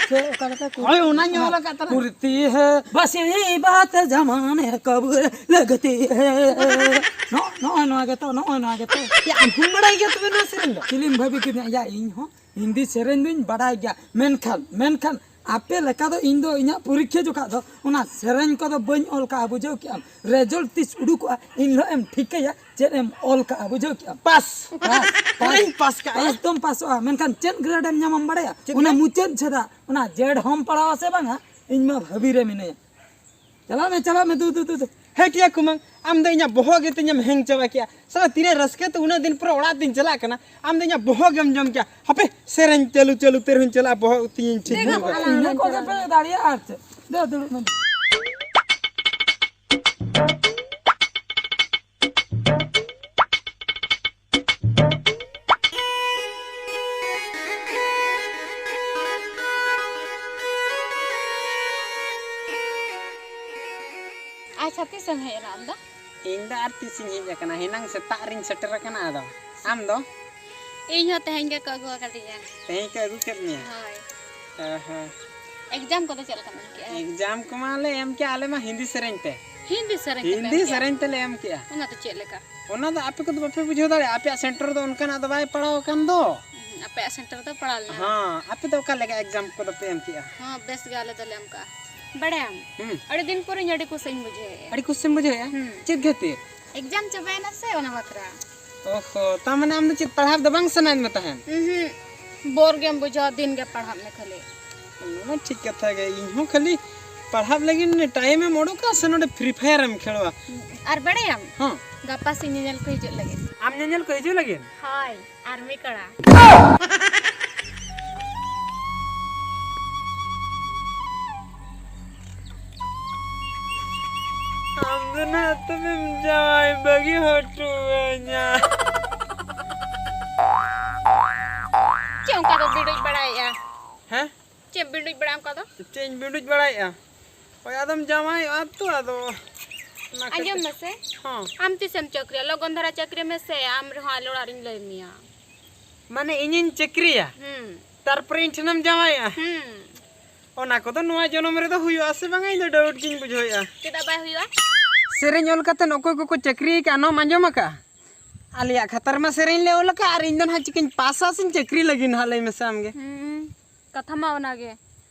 ᱥᱮ ᱚᱠᱟ ᱞᱮᱠᱟ ᱠᱩᱨᱛᱤ? ᱦᱳᱭ, ᱚᱱᱟᱧ ᱚᱞ ᱟᱠᱟᱫ ᱛᱟᱞᱟᱝ᱾ ᱠᱩᱨᱛᱤ ᱦᱮ, ᱵᱟᱥ ᱭᱮᱦᱤ ᱵᱟᱛ ᱡᱟᱢᱟᱱᱮ ᱠᱚ ᱵᱩᱨᱮ ᱞᱟᱜᱛᱤ ᱦᱮ᱾ ᱱᱚᱜ-, ᱱᱚᱜᱼᱚᱭ ᱱᱚᱣᱟ ᱜᱮᱛᱚ, ᱱᱚᱜᱼᱚᱭ ᱱᱚᱣᱟ ᱜᱮᱛᱚ᱾ ᱭᱟ, ᱟᱢ ᱦᱚᱸᱢ ᱵᱟᱲᱟᱭ ᱜᱮᱭᱟ ᱛᱚᱵᱮ ᱱᱚᱣᱟ ᱥᱮᱨᱮᱧ ᱫᱚ? ᱪᱤᱞᱤᱢ ᱵᱷᱟᱹᱵᱤ ᱠᱤᱫᱤᱧᱟ? ᱭᱟ, ᱤᱧ ᱦᱚᱸ ᱦᱤᱱᱫᱤ ᱥᱮᱨᱮᱧ ᱫᱩᱧ ᱵᱟᱰᱟᱭ ᱜᱮᱭᱟ, ᱢᱮᱱᱠᱷᱟᱱ, ᱢᱮᱱᱠᱷᱟᱱ ᱟᱯᱮ ᱞᱮᱠᱟ ᱫᱚ ᱤᱧ ᱫᱚ ᱤᱧᱟᱹᱜ ᱯᱚᱨᱤᱠᱠᱷᱟ ᱡᱚᱠᱷᱟᱜ ᱫᱚ ᱚᱱᱟ ᱥᱮᱨᱮᱧ ᱠᱚᱫᱚ ᱵᱟᱹᱧ ᱚᱞ ᱠᱟᱜᱼᱟ, ᱵᱩᱡᱷᱟᱹᱣ ᱠᱮᱜᱼᱟᱢ? Result ᱛᱤᱥ ᱩᱰᱩᱠᱚᱜᱼᱟ, ᱤᱱ ᱦᱤᱞᱳᱜ ᱮᱢ ᱴᱷᱤᱠᱟᱹᱭᱟ ᱪᱮᱫ ᱮᱢ ᱚᱞ ᱠᱟᱜᱼᱟ, ᱵᱩᱡᱷᱟᱹᱣ ᱠᱮᱜᱼᱟᱢ? ᱯᱟᱥ᱾ ᱯᱟᱥ᱾ ᱯᱩᱨᱟᱹᱧ ᱯᱟᱥ ᱠᱟᱜᱼᱟ᱾ ᱯᱟᱥ ᱫᱚᱢ ᱯᱟᱥᱚᱜᱼᱟ, ᱢᱮᱱᱠᱷᱟᱱ ᱪᱮᱫ grade ᱮᱢ ᱧᱟᱢᱟᱢ ᱵᱟᱲᱟᱭᱟ? ᱪᱮᱫ ᱚᱱᱟ grade? ᱢᱩᱪᱟᱹᱫ ᱪᱷᱮᱫᱟ, ᱚᱱᱟ ᱡᱮᱰ ᱦᱚᱸᱢ ᱯᱟᱲᱟᱣᱟ ᱥᱮ ᱵᱟᱝᱟ, ᱤᱧ ᱢᱟ ᱵᱷᱟᱹᱵᱤ ᱨᱮ ᱢᱤᱱᱟᱹᱧᱟ᱾ ᱪᱟᱞᱟᱜ ᱢᱮ, ᱪᱟᱞᱟᱜ ᱢᱮ, ᱫᱩ, ᱫᱩ, ᱫᱩ, ᱫᱩ᱾ ᱦᱮᱸ, ᱴᱤᱭᱟ ᱠᱩᱢᱟᱹᱝ, ᱟᱢ ᱫᱚ ᱤᱧᱟᱹᱜ ᱵᱚᱦᱚᱜ ᱜᱮ ᱛᱤᱧᱮᱢ ᱦᱮᱝ ᱪᱟᱵᱟ ᱠᱮᱜᱼᱟ᱾ ᱥᱟᱞᱟ, ᱛᱤᱱᱟᱹᱜ ᱨᱟᱹᱥᱠᱟᱹ ᱛᱮ ᱩᱱᱟᱹᱜ ᱫᱤᱱ ᱯᱚᱨᱮ ᱚᱲᱟᱜ ᱛᱤᱧ ᱪᱟᱞᱟᱜ ᱠᱟᱱᱟ, ᱟᱢ ᱫᱚ ᱤᱧᱟᱹᱜ ᱵᱚᱦᱚᱜ ᱜᱮᱢ ᱡᱚᱢ ᱠᱮᱜᱼᱟ᱾ ᱦᱟᱯᱮ, ᱥᱮᱨᱮᱧ ᱪᱟᱹᱞᱩ ᱪᱟᱹᱞᱩ ᱛᱮ ᱨᱮᱦᱚᱸᱧ ᱪᱟᱞᱟᱜᱼᱟ, ᱵᱚᱦᱚᱜ ᱛᱤᱧᱤᱧ ᱴᱷᱤᱠ ᱫᱮ ᱧᱚᱜ ᱜᱚᱜᱚ, ᱠᱟᱜᱼᱟ᱾ ᱟᱞᱟᱝ ᱤᱱᱟᱹ ᱞᱟᱝ ᱠᱚᱜᱮ ᱪᱟᱞᱟᱜᱼᱟ᱾ ᱯᱮ ᱫᱟᱲᱮᱭᱟᱜᱼᱟ ᱟᱨ ᱪᱮᱫ? ᱫᱮ, ᱫᱩᱲᱩᱵ ᱢᱮ᱾ ᱟᱪᱪᱷᱟ, ᱛᱤᱥᱮᱢ ᱦᱮᱡ ᱮᱱᱟ ᱟᱢ ᱫᱚ? ᱤᱧ ᱫᱚ ᱟᱨ ᱛᱤᱥᱤᱧ ᱦᱮᱡ ᱟᱠᱟᱱᱟ, ᱮᱱᱟᱝ ᱥᱮᱛᱟᱜ ᱨᱤᱧ ᱥᱮᱴᱮᱨ ᱟᱠᱟᱱᱟ᱾ ᱟᱫᱚ ᱟᱢ ᱫᱚ? ᱤᱧ ᱦᱚᱸ ᱛᱮᱦᱮᱧ ᱜᱮᱠᱚ ᱟᱹᱜᱩ ᱟᱠᱟᱫᱤᱧᱟ᱾ ᱛᱮᱦᱮᱧ ᱠᱚ ᱟᱹᱜᱩ ᱠᱮᱫ ᱢᱮᱭᱟ? ᱦᱳᱭ᱾ ᱚ ᱦᱚᱸ᱾ Exam ᱠᱚᱫᱚ ᱪᱮᱫ ᱞᱮᱠᱟᱢ ᱮᱢ ᱠᱮᱜᱼᱟ? Exam ᱠᱚᱢᱟ ᱞᱮ ᱮᱢ ᱠᱮᱜᱼᱟ, ᱟᱞᱮ ᱢᱟ ᱦᱤᱱᱫᱤ ᱥᱮᱨᱮᱧ ᱛᱮ᱾ ᱦᱤᱱᱫᱤ ᱥᱮᱨᱮᱧ ᱛᱮᱯᱮ ᱮᱢ ᱦᱤᱱᱫᱤ ᱠᱮᱜᱼᱟ? ᱥᱮᱨᱮᱧ ᱛᱮᱞᱮ ᱮᱢ ᱠᱮᱜᱼᱟ᱾ ᱚᱱᱟ ᱫᱚ ᱪᱮᱫ ᱞᱮᱠᱟ? ᱚᱱᱟ ᱫᱚ ᱟᱯᱮ ᱠᱚᱫᱚ ᱵᱟᱯᱮ ᱵᱩᱡᱷᱟᱹᱣ ᱫᱟᱲᱮᱭᱟᱜᱼᱟ, ᱟᱯᱮᱭᱟᱜ center ᱫᱚ ᱚᱱᱠᱟᱱᱟᱜ ᱫᱚ ᱵᱟᱭ ᱯᱟᱲᱟᱣ ᱟᱠᱟᱱ ᱫᱚ᱾ ᱦᱩᱸ᱾ ᱟᱯᱮᱭᱟᱜ ᱥᱮᱱᱴᱟᱨ ᱫᱚ ᱯᱟᱲᱟᱣ ᱞᱮᱱᱟ᱾ ᱦᱚᱸ, ᱟᱯᱮ ᱫᱚ ᱚᱠᱟ ᱞᱮᱠᱟ ᱮᱠᱡᱟᱢ ᱠᱚᱫᱚ ᱯᱮ ᱮᱢ ᱠᱮᱜᱼᱟ? ᱦᱚᱸ, ᱵᱮᱥ ᱜᱮ ᱟᱞᱮ ᱫᱚᱞᱮ ᱮᱢ ᱠᱟᱜᱼᱟ᱾ ᱵᱟᱲᱟᱭᱟᱢ, ᱦᱩᱸ᱾ ᱟᱹᱰᱤ ᱫᱤᱱ ᱯᱚᱨᱮᱧ ᱟᱹᱰᱤ ᱠᱩᱥᱤᱧ ᱵᱩᱡᱷᱟᱹᱣᱮᱫᱼᱟ᱾ ᱟᱹᱰᱤ ᱠᱩᱥᱤᱢ ᱵᱩᱡᱷᱟᱹᱣᱮᱫᱼᱟ? ᱦᱩᱸ᱾ ᱪᱮᱫ ᱠᱷᱟᱹᱛᱤᱨ? ᱮᱠᱡᱟᱢ ᱪᱟᱵᱟᱭᱮᱱᱟ ᱥᱮ, ᱚᱱᱟ ᱵᱟᱠᱷᱨᱟ᱾ ᱚᱦᱚ, ᱛᱟ ᱢᱟᱱᱮ ᱟᱢ ᱫᱚ ᱪᱮᱫ ᱯᱟᱲᱦᱟᱣ ᱫᱚ ᱵᱟᱝ ᱥᱟᱱᱟᱭᱮᱫ ᱢᱮ ᱛᱟᱦᱮᱸᱫ? ᱩᱦᱩᱸ, ᱵᱳᱨ ᱜᱮᱢ ᱵᱩᱡᱷᱟᱹᱣᱟ, ᱫᱤᱱ ᱜᱮ ᱯᱟᱲᱦᱟᱜ ᱢᱮ ᱠᱷᱟᱹᱞᱤ᱾ ᱚᱱᱟ ᱢᱟ ᱴᱷᱤᱠ ᱠᱟᱛᱷᱟ ᱜᱮ, ᱤᱧ ᱦᱚᱸ ᱠᱷᱟᱹᱞᱤ ᱯᱟᱲᱦᱟᱜ ᱞᱟᱹᱜᱤᱫ ᱴᱟᱭᱤᱢ ᱮᱢ ᱚᱰᱚᱠᱟ ᱥᱮ ᱱᱚᱰᱮ ᱯᱷᱨᱤ ᱯᱷᱟᱭᱟᱨ ᱮᱢ ᱠᱷᱮᱞᱚᱜᱼᱟ? ᱟᱨ ᱵᱟᱲᱟᱭᱟᱢ? ᱦᱚᱸ᱾ ᱜᱟᱯᱟ ᱥᱮᱫ ᱧᱮᱧᱮᱞ ᱠᱚ ᱦᱤᱡᱩᱜ ᱞᱟᱹᱜᱤᱫ᱾ ᱟᱢ ᱧᱮᱧᱮᱞ ᱠᱚ ᱦᱤᱡᱩᱜ ᱞᱟᱹᱜᱤᱫ? ᱦᱳᱭ, ᱟᱨᱢᱤ ᱠᱚᱲᱟ᱾ ᱟᱢ ᱫᱚ ᱱᱟᱜ ᱛᱚᱵᱮᱢ ᱡᱟᱶᱟᱭ ᱵᱟᱹᱜᱤ ᱦᱚᱴᱚᱣᱟᱹᱧᱟ᱾ ᱪᱮᱫ ᱚᱱᱠᱟ ᱫᱚ ᱵᱤᱰᱩᱡ ᱵᱟᱲᱟᱭᱮᱫᱼᱟ? ᱦᱮᱸ? ᱪᱮᱫ ᱵᱤᱰᱩᱡ ᱵᱟᱲᱟᱭ ᱚᱱᱠᱟ ᱫᱚ? ᱪᱮᱫ ᱤᱧ ᱵᱤᱰᱩᱡ ᱵᱟᱲᱟᱭᱮᱫᱼᱟ? ᱦᱳᱭ, ᱟᱫᱚᱢ ᱡᱟᱶᱟᱭᱚᱜᱼᱟ ᱛᱚ, ᱟᱫᱚ ᱚᱱᱟ ᱠᱷᱟᱹᱛᱤᱨ᱾ ᱟᱸᱡᱚᱢ ᱢᱮᱥᱮ᱾ ᱦᱚᱸ᱾ ᱟᱢ ᱛᱤᱥᱮᱢ ᱪᱟᱹᱠᱨᱤᱭᱟ? ᱞᱚᱜᱚᱱ ᱫᱷᱟᱨᱟ ᱪᱟᱹᱠᱨᱤ ᱢᱮᱥᱮ, ᱟᱢ ᱨᱮᱦᱚᱸ ᱟᱞᱮ ᱚᱲᱟᱜ ᱨᱤᱧ ᱞᱟᱹᱭ ᱢᱮᱭᱟ᱾ ᱢᱟᱱᱮ ᱤᱧᱤᱧ ᱪᱟᱹᱠᱨᱤᱭᱟ? ᱦᱩᱸ᱾ ᱛᱟᱨᱯᱚᱨᱮ ᱤᱧ ᱴᱷᱮᱱᱮᱢ ᱡᱟᱶᱟᱭᱚᱜᱼᱟ? ᱦᱩᱸ᱾ ᱚᱱᱟ ᱠᱚᱫᱚ ᱱᱚᱣᱟ ᱡᱚᱱᱚᱢ ᱨᱮᱫᱚ ᱦᱩᱭᱩᱜᱼᱟ ᱥᱮ ᱵᱟᱝᱟ, ᱤᱧ ᱫᱚ ᱰᱟᱣᱩᱴ ᱜᱤᱧ ᱵᱩᱡᱷᱟᱹᱣᱮᱫᱼᱟ᱾ ᱪᱮᱫᱟᱜ ᱵᱟᱭ ᱦᱩᱭᱩᱜᱼᱟ? ᱥᱮᱨᱮᱧ ᱚᱞ ᱠᱟᱛᱮ ᱚᱠᱚᱭ ᱠᱚᱠᱚ ᱪᱟᱹᱠᱨᱤ ᱟᱠᱟᱫᱼᱟ, ᱱᱚᱣᱟᱢ ᱟᱸᱡᱚᱢ ᱟᱠᱟᱫᱼᱟ? ᱟᱞᱮᱭᱟᱜ ᱠᱷᱟᱛᱟᱨ ᱢᱟ ᱥᱮᱨᱮᱧ ᱞᱮ ᱚᱞ ᱟᱠᱟᱫᱼᱟ, ᱟᱨ ᱤᱧ ᱫᱚ ᱱᱟᱦᱟᱜ ᱪᱤᱠᱟᱹᱧ ᱯᱟᱥᱟ ᱥᱮᱧ ᱪᱟᱹᱠᱨᱤ ᱞᱟᱹᱜᱤᱫ ᱱᱟᱦᱟᱜ, ᱞᱟᱹᱭ ᱢᱮᱥᱮ ᱟᱢᱜᱮ᱾ ᱦᱩᱸ, ᱠᱟᱛᱷᱟ ᱢᱟ ᱚᱱᱟᱜᱮ᱾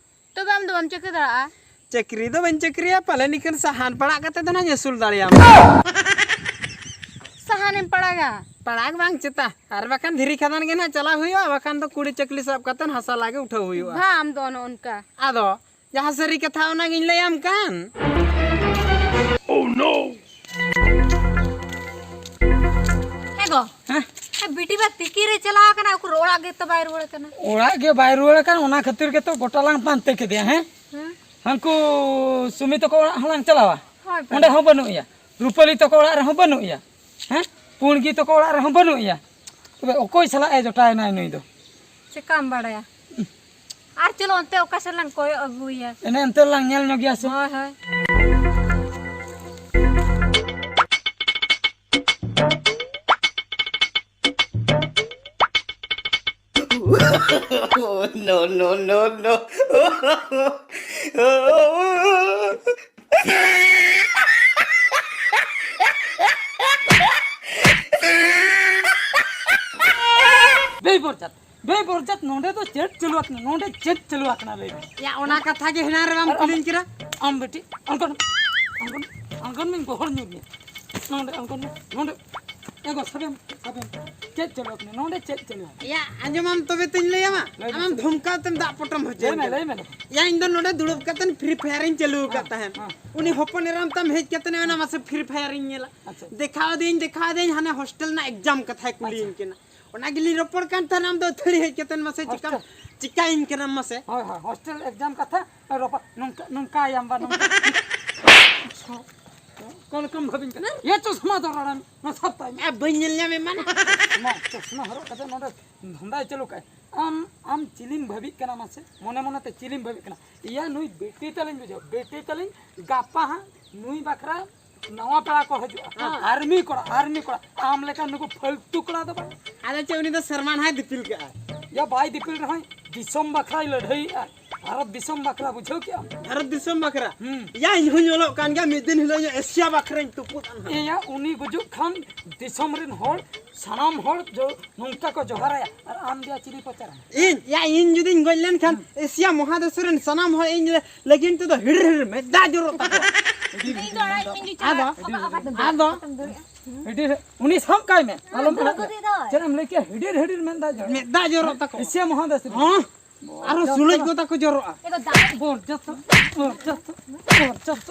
ᱛᱚᱵᱮ ᱟᱢ ᱫᱚ ᱵᱟᱢ ᱪᱟᱹᱠᱨᱤ ᱫᱟᱲᱮᱭᱟᱜᱼᱟ? ᱪᱟᱹᱠᱨᱤ ᱫᱚ ᱵᱟᱹᱧ ᱪᱟᱹᱠᱨᱤᱭᱟ, ᱯᱟᱞᱮ ᱱᱤᱠᱷᱟᱹᱱ ᱥᱟᱦᱟᱱ ᱯᱟᱲᱟᱜ ᱠᱟᱛᱮ ᱫᱚ ᱱᱟᱦᱟᱜ ᱤᱧ ᱟᱹᱥᱩᱞ ᱫᱟᱲᱮᱭᱟᱢᱟ᱾ ᱥᱟᱦᱟᱱᱮᱢ ᱯᱟᱲᱟᱜᱟ? ᱯᱟᱲᱟᱜ ᱵᱟᱝ ᱪᱮᱛᱟ, ᱟᱨ ᱵᱟᱠᱷᱟᱱ ᱫᱷᱤᱨᱤ ᱠᱷᱟᱫᱟᱱ ᱜᱮ ᱱᱟᱦᱟᱜ ᱪᱟᱞᱟᱣ ᱦᱩᱭᱩᱜᱼᱟ, ᱵᱟᱠᱷᱟᱱ ᱫᱚ ᱠᱩᱲᱤ ᱪᱟᱹᱠᱞᱤ ᱥᱟᱵ ᱠᱟᱛᱮ ᱦᱟᱥᱟ ᱞᱟᱜᱮ ᱩᱴᱷᱟᱹᱣ ᱦᱩᱭᱩᱜᱼᱟ᱾ ᱵᱟ, ᱟᱢ ᱫᱚ ᱚᱱᱮ ᱚᱱᱠᱟ᱾ ᱟᱫᱚ ᱡᱟᱦᱟᱸ ᱥᱟᱹᱨᱤ ᱠᱟᱛᱷᱟ ᱚᱱᱟᱜᱤᱧ ᱞᱟᱹᱭᱟᱢ ᱠᱟᱱ᱾ ᱦᱮᱸ ᱜᱚ᱾ ᱦᱮᱸ? ᱦᱮᱸ, ᱵᱤᱴᱤ ᱵᱟ ᱛᱤᱠᱤ ᱨᱮ ᱪᱟᱞᱟᱣ ᱟᱠᱟᱱᱟ, ᱩᱠᱩᱨ ᱚᱲᱟᱜ ᱜᱮᱛᱚ ᱵᱟᱭ ᱨᱩᱣᱟᱹᱲ ᱠᱟᱱᱟ᱾ ᱚᱲᱟᱜ ᱜᱮ ᱵᱟᱭ ᱨᱩᱣᱟᱹᱲ ᱠᱟᱱ, ᱚᱱᱟ ᱠᱷᱟᱹᱛᱤᱨ ᱜᱮᱛᱚ ᱜᱚᱴᱟ ᱞᱟᱝ ᱯᱟᱱᱛᱮ ᱠᱮᱫᱮᱭᱟ, ᱦᱮᱸ? ᱦᱮᱸ᱾ ᱦᱟᱱᱠᱩ ᱥᱩᱢᱤ ᱛᱟᱠᱚ ᱚᱲᱟᱜ ᱦᱚᱸᱞᱟᱝ ᱪᱟᱞᱟᱣᱟ, ᱦᱳᱭ, ᱚᱸᱰᱮ ᱦᱚᱸ ᱵᱟᱹᱱᱩᱜ ᱮᱭᱟ᱾ ᱨᱩᱯᱟᱹᱞᱤ ᱛᱟᱠᱚ ᱚᱲᱟᱜ ᱨᱮᱦᱚᱸ ᱵᱟᱹᱱᱩᱜ ᱮᱭᱟ, ᱦᱮᱸ? ᱯᱩᱬᱜᱤ ᱛᱟᱠᱚ ᱚᱲᱟᱜ ᱨᱮᱦᱚᱸ ᱵᱟᱹᱱᱩᱜ ᱮᱭᱟ᱾ ᱛᱚᱵᱮ ᱚᱠᱚᱭ ᱥᱟᱞᱟᱜ ᱮ ᱡᱚᱴᱟᱣᱮᱱᱟᱭ ᱱᱩᱭ ᱫᱚ? ᱪᱮᱠᱟᱢ ᱵᱟᱲᱟᱭᱟ? ᱟᱨ ᱪᱚᱞᱚ ᱚᱱᱛᱮ ᱚᱠᱟ ᱥᱮᱫ ᱞᱟᱝ ᱠᱚᱭᱚᱜ ᱟᱹᱜᱩᱭᱟ᱾ ᱮᱱᱮ ᱚᱱᱛᱮ ᱞᱟᱝ ᱧᱮᱞ ᱧᱚᱜᱮᱭᱟ ᱥᱮ᱾ ᱦᱳᱭ, ᱦᱳᱭ᱾ No, no, no, no. ᱵᱮᱭ ᱵᱚᱨᱡᱟᱛ᱾ ᱵᱮ ᱵᱚᱨᱡᱟᱛ, ᱱᱚᱰᱮ ᱫᱚ ᱪᱮᱫ ᱪᱟᱹᱞᱩ ᱟᱠᱟᱱᱟ? ᱱᱚᱰᱮ ᱪᱮᱫ ᱪᱟᱹᱞᱩ ᱟᱠᱟᱱᱟ, ᱞᱟᱹᱭ ᱢᱮ? ᱭᱟ, ᱚᱱᱟ ᱠᱟᱛᱷᱟ ᱜᱮ ᱦᱮᱱᱟᱝ ᱨᱮ ᱵᱟᱢ ᱟᱨ ᱟᱢ ᱠᱩᱞᱤᱧ ᱠᱟᱱᱟ᱾ ᱟᱢ ᱵᱤᱴᱤ, ᱟᱬᱜᱚᱱ, ᱟᱬᱜᱚᱱ, ᱟᱬᱜᱚᱱ ᱢᱮᱧ ᱜᱚᱦᱚᱲ ᱧᱚᱜ ᱢᱮᱭᱟ᱾ ᱱᱚᱰᱮ ᱟᱬᱜᱚᱱ ᱢᱮ, ᱱᱚᱰᱮ᱾ ᱮ ᱜᱚ, ᱥᱟᱵᱮᱢ, ᱥᱟᱵᱮᱢ᱾ ᱪᱮᱫ ᱪᱟᱹᱞᱩ ᱟᱠᱟᱱᱟ? ᱱᱚᱰᱮ ᱪᱮᱫ ᱪᱟᱹᱞᱩ ᱟᱠᱟᱱᱟ? ᱭᱟ, ᱟᱸᱡᱚᱢᱟᱢ ᱛᱚᱵᱮ ᱛᱚᱧ ᱞᱟᱹᱭᱟᱢᱟ᱾ ᱞᱟᱹᱭ ᱢᱮ᱾ ᱟᱢᱮᱢ ᱫᱷᱚᱢᱠᱟᱣ ᱛᱮᱢ ᱫᱟᱜ ᱯᱚᱴᱚᱢ ᱦᱚᱪᱚᱭᱮᱫ ᱞᱟᱹᱭ ᱢᱮ, ᱠᱟᱱᱟ᱾ ᱞᱟᱹᱭ ᱢᱮ᱾ ᱭᱟ, ᱤᱧ ᱫᱚ ᱱᱚᱰᱮ ᱫᱩᱲᱩᱵ ᱠᱟᱛᱮ Free Fire ᱤᱧ ᱪᱟᱹᱞᱩ ᱟᱠᱟᱫ ᱦᱮᱸ, ᱛᱟᱦᱮᱸᱫ᱾ ᱦᱮᱸ᱾ ᱩᱱᱤ ᱦᱚᱯᱚᱱ ᱮᱨᱟᱢ ᱛᱟᱢ ᱦᱮᱡ ᱠᱟᱛᱮ ᱚᱱᱟ ᱢᱟᱥᱮ Free Fire ᱤᱧ ᱧᱮᱞᱟ᱾ ᱟᱪᱪᱷᱟ᱾ ᱫᱮᱠᱷᱟᱣ ᱫᱤᱧ, ᱫᱮᱠᱷᱟᱣ ᱫᱤᱧ, ᱦᱟᱱᱮ ᱦᱳᱥᱴᱮᱞ ᱨᱮᱱᱟᱜ ᱮᱠᱡᱟᱢ ᱠᱟᱛᱷᱟᱭ ᱠᱩᱞᱤᱭᱤᱧ ᱟᱪᱪᱷᱟ᱾ ᱠᱟᱱᱟ᱾ ᱚᱱᱟ ᱜᱮᱞᱤᱧ ᱨᱚᱯᱚᱲ ᱠᱟᱱ ᱛᱟᱦᱮᱱᱟ, ᱟᱢ ᱫᱚ ᱟᱹᱛᱷᱟᱹᱲᱤ ᱦᱮᱡ ᱠᱟᱛᱮ ᱢᱟᱥᱮ ᱪᱤᱠᱟᱢ, ᱦᱳᱥᱴᱮᱞ᱾ ᱪᱤᱠᱟᱹᱭᱤᱧ ᱠᱟᱱᱟᱢ ᱢᱟᱥᱮ? ᱦᱳᱭ, ᱦᱳᱭ, ᱦᱳᱥᱴᱮᱞ ᱮᱠᱡᱟᱢ ᱠᱟᱛᱷᱟ ᱨᱚᱯᱚᱲ, ᱱᱚᱝᱠᱟ, ᱱᱚᱝᱠᱟᱭᱟᱢ ᱵᱟ, ᱱᱚᱝᱠᱟ᱾ ᱚᱠᱟ ᱞᱮᱠᱟᱢ ᱵᱷᱟᱵᱤᱧ ᱠᱟᱱᱟ? ᱤᱭᱟᱹ ᱪᱚᱥᱢᱟ ᱫᱚ ᱨᱚᱲᱟᱢ, ᱱᱚᱣᱟ ᱥᱟᱵ ᱛᱟᱭ ᱢᱮ᱾ ᱮ, ᱵᱟᱹᱧ ᱧᱮᱞ ᱧᱟᱢᱮ ᱢᱟᱱᱮ᱾ ᱪᱚᱥᱢᱟ, ᱪᱚᱥᱢᱟ ᱦᱚᱨᱚᱜ ᱠᱟᱛᱮ ᱱᱚᱰᱮ ᱫᱷᱟᱱᱫᱟᱭ ᱪᱟᱹᱞᱩ ᱠᱟᱜᱼᱟ᱾ ᱟᱢ, ᱟᱢ ᱪᱤᱞᱤᱢ ᱵᱷᱟᱵᱤᱜ ᱠᱟᱱᱟ ᱢᱟᱥᱮ? ᱢᱚᱱᱮ ᱢᱚᱱᱮ ᱛᱮ ᱪᱤᱞᱤᱢ ᱵᱷᱟᱵᱤᱜ ᱠᱟᱱᱟ? ᱤᱭᱟᱹ ᱱᱩᱭ ᱵᱤᱴᱤ ᱛᱟᱹᱞᱤᱧ ᱵᱩᱡᱷᱟᱹᱣ, ᱵᱤᱴᱤ ᱛᱟᱹᱞᱤᱧ ᱜᱟᱯᱟ ᱦᱟᱸᱜ ᱱᱩᱭ ᱵᱟᱠᱷᱨᱟ ᱱᱟᱣᱟ ᱯᱮᱲᱟ ᱠᱚ ᱦᱤᱡᱩᱜᱼᱟ᱾ ᱦᱮᱸ᱾ ᱟᱨᱢᱤ ᱠᱚᱲᱟ, ᱟᱨᱢᱤ ᱠᱚᱲᱟ᱾ ᱟᱢ ᱞᱮᱠᱟ ᱱᱩᱠᱩ ᱯᱷᱟᱞᱛᱩ ᱠᱚᱲᱟ ᱫᱚ ᱵᱟᱝ᱾ ᱟᱫᱚ ᱪᱮᱫ, ᱩᱱᱤ ᱫᱚ ᱥᱮᱨᱢᱟ ᱱᱟᱦᱟᱭ ᱫᱤᱯᱤᱞ ᱠᱟᱜᱼᱟ᱾ ᱭᱟ, ᱵᱟᱭ ᱫᱤᱯᱤᱞ ᱨᱮᱦᱚᱸᱭ ᱫᱤᱥᱚᱢ ᱵᱟᱠᱷᱨᱟᱭ ᱞᱟᱹᱲᱦᱟᱹᱭᱮᱜᱼᱟ᱾ ᱵᱷᱟᱨᱚᱛ ᱫᱤᱥᱚᱢ ᱵᱟᱠᱷᱨᱟ, ᱵᱩᱡᱷᱟᱹᱣ ᱠᱮᱜᱼᱟᱢ? ᱵᱷᱟᱨᱚᱛ ᱫᱤᱥᱚᱢ ᱵᱟᱠᱷᱨᱟ? ᱦᱩᱸ᱾ ᱭᱟ, ᱤᱧ ᱦᱚᱸᱧ ᱚᱞᱚᱜ ᱠᱟᱱ ᱜᱮᱭᱟ, ᱢᱤᱫ ᱫᱤᱱ ᱦᱤᱞᱳᱜ ᱤᱧ ᱮᱥᱤᱭᱟ ᱵᱟᱠᱷᱨᱟᱧ ᱛᱩᱯᱩᱫ ᱟᱱ ᱦᱟᱸᱜ᱾ ᱮᱭᱟ, ᱩᱱᱤ ᱜᱩᱡᱩᱜ ᱠᱷᱟᱱ ᱫᱤᱥᱚᱢ ᱨᱮᱱ ᱦᱚᱲ, ᱥᱟᱱᱟᱢ ᱦᱚᱲ ᱡᱚ-, ᱱᱚᱝᱠᱟ ᱠᱚ ᱡᱚᱦᱟᱨᱟᱭᱟ, ᱟᱨ ᱟᱢ ᱫᱚᱭᱟ ᱪᱤᱞᱤ ᱯᱚᱪᱟᱨᱟᱢ? ᱤᱧ? ᱭᱟ, ᱤᱧ ᱡᱩᱫᱤᱧ ᱜᱚᱡ ᱞᱮᱱᱠᱷᱟᱱ ᱦᱩᱸ᱾ ᱮᱥᱤᱭᱟ ᱢᱚᱦᱟᱫᱮᱥ ᱨᱮᱱ ᱥᱟᱱᱟᱢ ᱦᱚᱲ ᱤᱧ ᱞᱮ-, ᱞᱟᱹᱜᱤᱫ ᱛᱮᱫᱚ ᱦᱤᱲᱤᱨ ᱦᱤᱲᱤᱨ ᱢᱮᱫ ᱫᱟᱜ ᱡᱚᱨᱚᱜ ᱛᱟᱠᱚᱣᱟ᱾ ᱤᱧ ᱫᱚ ᱟᱲᱟᱜ ᱤᱧ ᱜᱮ ᱟᱫᱚ? ᱪᱟᱞᱟᱜ ᱟᱢᱟᱜ ᱚᱠᱟᱛᱮᱢ ᱫᱟᱹᱲ? ᱦᱤᱰᱤᱨ, ᱩᱱᱤ ᱥᱟᱵ ᱠᱟᱭ ᱢᱮ, ᱟᱞᱚᱢ ᱫᱩᱲᱩᱵ ᱟᱲᱟᱜ ᱠᱚᱫᱚ ᱠᱚᱣᱟ᱾ ᱫᱚ᱾ ᱪᱮᱫ ᱮᱢ ᱞᱟᱹᱭ ᱠᱮᱜᱼᱟ? ᱦᱤᱰᱤᱨ ᱦᱤᱰᱤᱨ ᱢᱮᱫ ᱫᱟᱜ ᱡᱚᱨᱚᱜ᱾ ᱢᱮᱫ ᱫᱟᱜ ᱡᱚᱨᱚᱜ ᱛᱟᱠᱚᱣᱟ᱾ ᱮᱥᱤᱭᱟ ᱢᱚᱦᱟᱫᱮᱥ ᱨᱮ᱾ ᱦᱚᱸ? ᱟᱨᱚ ᱥᱩᱞᱟᱹᱡ ᱠᱚ ᱛᱟᱠᱚ ᱡᱚᱨᱚᱜᱼᱟ᱾ ᱮ ᱫᱚ ᱫᱟᱜ᱾ ᱵᱚᱨᱡᱟᱛ, ᱵᱚᱨᱡᱟᱛ, ᱵᱚᱨᱡᱟᱛ᱾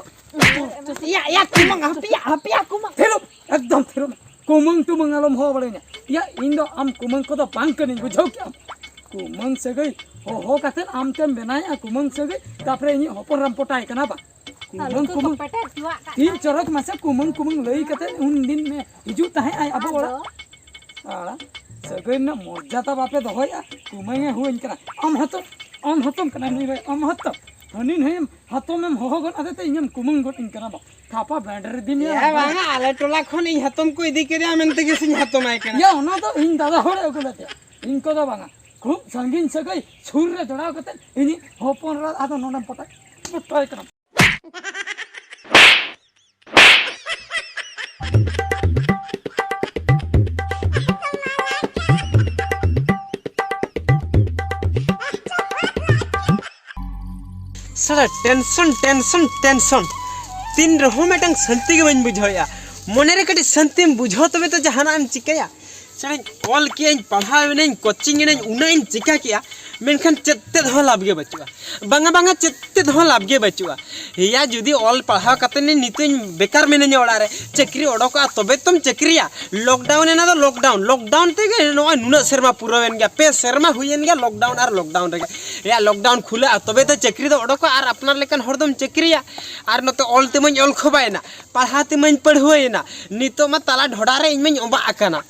ᱮᱭᱟ, ᱮᱭᱟ, ᱠᱩᱢᱟᱹᱝ, ᱦᱟᱯᱮᱭᱟ, ᱦᱟᱯᱮᱭᱟ, ᱠᱩᱢᱟᱹᱝ᱾ ᱛᱷᱤᱨᱚᱜ, ᱮᱠᱫᱚᱢ ᱛᱷᱤᱨᱚᱜ ᱢᱮ᱾ ᱠᱩᱢᱟᱹᱝ ᱴᱩᱢᱟᱹᱝ ᱟᱞᱚᱢ ᱦᱚᱦᱚ ᱵᱟᱲᱟᱭᱤᱧᱟ᱾ ᱮᱭᱟ, ᱤᱧ ᱫᱚ ᱟᱢ ᱠᱩᱢᱟᱹᱝ ᱠᱚᱫᱚ ᱵᱟᱝ ᱠᱟᱹᱱᱟᱹᱧ, ᱵᱩᱡᱷᱟᱹᱣ ᱠᱮᱜᱼᱟᱢ? ᱠᱩᱢᱟᱹᱝ ᱥᱟᱹᱜᱟᱹᱭ ᱦᱚᱦᱚ ᱠᱟᱛᱮᱫ ᱟᱢ ᱛᱮᱢ ᱵᱮᱱᱟᱣᱮᱜᱼᱟ ᱠᱩᱢᱟᱹᱝ ᱥᱟᱹᱜᱟᱹᱭ, ᱛᱟᱯᱚᱨᱮ ᱤᱧᱤᱡ ᱦᱚᱯᱚᱱ ᱮᱨᱟᱢ ᱯᱚᱴᱟᱭ ᱠᱟᱱᱟ ᱵᱟ? ᱟᱨ ᱠᱩᱢᱟᱹᱝ, ᱞᱩᱛᱩᱨ ᱠᱚ ᱠᱩᱢᱟᱹᱝ᱾ ᱯᱮᱴᱮᱨ ᱦᱚᱪᱚᱣᱟᱜ ᱠᱟᱱ ᱛᱤᱱ ᱠᱷᱟᱡ᱾ ᱪᱚᱨᱚᱠ ᱢᱟᱥᱮ ᱠᱩᱢᱟᱹᱝ, ᱠᱩᱢᱟᱹᱝ ᱞᱟᱹᱭ ᱠᱟᱛᱮ ᱩᱱ ᱫᱤᱱ ᱢᱮ ᱦᱤᱡᱩᱜ ᱛᱟᱦᱮᱸᱜ ᱟᱭ ᱟᱵᱚ ᱟᱫᱚ? ᱚᱲᱟᱜ᱾ ᱟᱲᱟ, ᱥᱟᱹᱜᱟᱹᱭ ᱨᱮᱱᱟᱜ ᱢᱚᱨᱡᱟᱫᱟ ᱵᱟᱯᱮ ᱫᱚᱦᱚᱭᱮᱜᱼᱟ, ᱠᱩᱢᱟᱹᱝ ᱮ ᱦᱩᱣᱟᱹᱧ ᱠᱟᱱᱟ᱾ ᱟᱢ ᱦᱚᱸᱛᱚ, ᱟᱢ ᱦᱚᱸᱛᱚᱢ ᱠᱟᱱᱟ ᱱᱩᱭ ᱵᱷᱟᱭ, ᱟᱢ ᱦᱚᱸᱛᱚ᱾ ᱦᱟᱹᱱᱤ ᱱᱟᱹᱭᱮᱢ ᱦᱟᱛᱚᱢᱮᱢ ᱦᱚᱦᱚ ᱜᱚᱫ ᱟᱫᱮ ᱛᱮ ᱤᱧᱮᱢ ᱠᱩᱢᱟᱹᱝ ᱜᱚᱫ ᱤᱧ ᱠᱟᱱᱟ ᱵᱟ᱾ ᱛᱷᱟᱯᱟ ᱵᱮᱸᱰ ᱨᱮ ᱫᱤᱢ ᱮ ᱭᱟ ᱵᱟᱝᱟ, ᱟᱞᱮ ᱴᱚᱞᱟ ᱠᱷᱚᱱ ᱤᱧ ᱦᱟᱛᱚᱢ ᱠᱚ ᱤᱫᱤ ᱠᱮᱫᱮᱭᱟ ᱢᱮᱱᱛᱮ ᱜᱮ ᱥᱮᱧ ᱦᱟᱛᱚᱢᱟᱭ ᱠᱟᱱᱟ᱾ ᱭᱟ, ᱚᱱᱟ ᱫᱚ ᱤᱧ ᱫᱟᱫᱟ ᱦᱚᱲᱮ ᱟᱹᱜᱩ ᱞᱮᱫᱮᱭᱟ, ᱤᱧ ᱠᱚᱫᱚ ᱵᱟᱝᱟ᱾ ᱠᱷᱩᱵ ᱥᱟᱺᱜᱤᱧ ᱥᱟᱹᱜᱟᱹᱭ ᱥᱩᱨ ᱨᱮ ᱡᱚᱲᱟᱣ ᱠᱟᱛᱮ ᱤᱧᱤᱡ ᱦᱚᱯᱚᱱ ᱮᱨᱟ ᱟᱫᱚ ᱱᱚᱰᱮᱢ ᱯᱚᱴᱟᱭ, ᱯᱚᱴᱟᱭ ᱠᱟᱱᱟ᱾ ᱥᱟᱞᱟ ᱴᱮᱱᱥᱚᱱ, ᱴᱮᱱᱥᱚᱱ, ᱴᱮᱱᱥᱚᱱ᱾ ᱛᱤᱱ ᱨᱮᱦᱚᱸ ᱢᱤᱫᱴᱟᱝ ᱥᱟᱹᱱᱛᱤ ᱜᱮ ᱵᱟᱹᱧ ᱵᱩᱡᱷᱟᱹᱣᱮᱫᱼᱟ᱾ ᱢᱚᱱᱮᱨᱮ ᱠᱟᱹᱴᱤᱡ ᱥᱟᱹᱱᱛᱤᱢ ᱵᱩᱡᱷᱟᱹᱣ ᱛᱚᱵᱮ ᱛᱚ ᱡᱟᱦᱟᱱᱟᱜ ᱮᱢ ᱪᱤᱠᱟᱹᱭᱟ᱾ ᱥᱟᱞᱟᱧ ᱚᱞ ᱠᱮᱜᱼᱟᱹᱧ, ᱯᱟᱲᱦᱟᱣ ᱮᱱᱟᱹᱧ, ᱠᱳᱪᱤᱝ ᱮᱱᱟᱹᱧ, ᱩᱱᱟᱹᱜ ᱤᱧ ᱪᱤᱠᱟ ᱠᱮᱜᱼᱟ, ᱢᱮᱱᱠᱷᱟᱱ ᱪᱮᱫ ᱛᱮᱫ ᱦᱚᱸ ᱞᱟᱵᱷ ᱜᱮ ᱵᱟᱹᱪᱩᱜᱼᱟ᱾ ᱵᱟᱝᱟ, ᱵᱟᱝᱟ, ᱪᱮᱫ ᱛᱮᱫ ᱦᱚᱸ ᱞᱟᱵᱷ ᱜᱮ ᱵᱟᱹᱪᱩᱜᱼᱟ᱾ ᱦᱮᱭᱟ, ᱡᱩᱫᱤ ᱚᱞ ᱯᱟᱲᱦᱟᱣ ᱠᱟᱛᱮ ᱱᱤᱛᱚᱜ ᱤᱧ ᱵᱮᱠᱟᱨ ᱢᱤᱱᱟᱹᱧᱟ ᱚᱲᱟᱜ ᱨᱮ, ᱪᱟᱹᱠᱨᱤ ᱚᱰᱚᱠᱚᱜᱼᱟ ᱛᱚᱵᱮ ᱛᱚᱢ ᱪᱟᱹᱠᱨᱤᱭᱟ᱾ ᱞᱚᱠᱰᱟᱣᱩᱱ ᱮᱱᱟ ᱫᱚ ᱞᱚᱠᱰᱟᱣᱩᱱ, ᱞᱚᱠᱰᱟᱣᱩᱱ ᱛᱮᱜᱮ ᱱᱚᱜᱼᱚᱭ ᱱᱩᱱᱟᱹᱜ ᱥᱮᱨᱢᱟ ᱯᱩᱨᱟᱹᱣᱮᱱ ᱜᱮᱭᱟ, ᱯᱮ ᱥᱮᱨᱢᱟ ᱦᱩᱭᱮᱱ ᱜᱮᱭᱟ ᱞᱚᱠᱰᱟᱣᱩᱱ ᱟᱨ ᱞᱚᱠᱰᱟᱣᱩᱱ ᱨᱮᱜᱮ᱾ ᱦᱮᱭᱟ, ᱞᱚᱠᱰᱟᱣᱩᱱ ᱠᱷᱩᱞᱟᱹᱜᱼᱟ ᱛᱚᱵᱮ ᱛᱚ ᱪᱟᱹᱠᱨᱤ ᱫᱚ ᱚᱰᱚᱠᱚᱜᱼᱟ ᱟᱨ ᱟᱯᱱᱟᱨ ᱞᱮᱠᱟᱱ ᱦᱚᱲ ᱫᱚᱢ ᱪᱟᱹᱠᱨᱤᱭᱟ᱾ ᱟᱨ ᱱᱚᱛᱮ ᱚᱞ ᱛᱮᱢᱟᱧ ᱚᱞ ᱠᱷᱚᱵᱟᱭᱮᱱᱟ, ᱯᱟᱲᱦᱟᱣ ᱛᱮᱢᱟᱧ ᱯᱟᱹᱲᱦᱩᱣᱟᱹᱭᱮᱱᱟ, ᱱᱤᱛᱚᱜ ᱢᱟ ᱛᱟᱞᱟ ᱰᱷᱚᱰᱟ ᱨᱮ ᱤᱧ ᱢᱟᱧ ᱚᱵᱟᱜ ᱟᱠᱟᱱᱟ᱾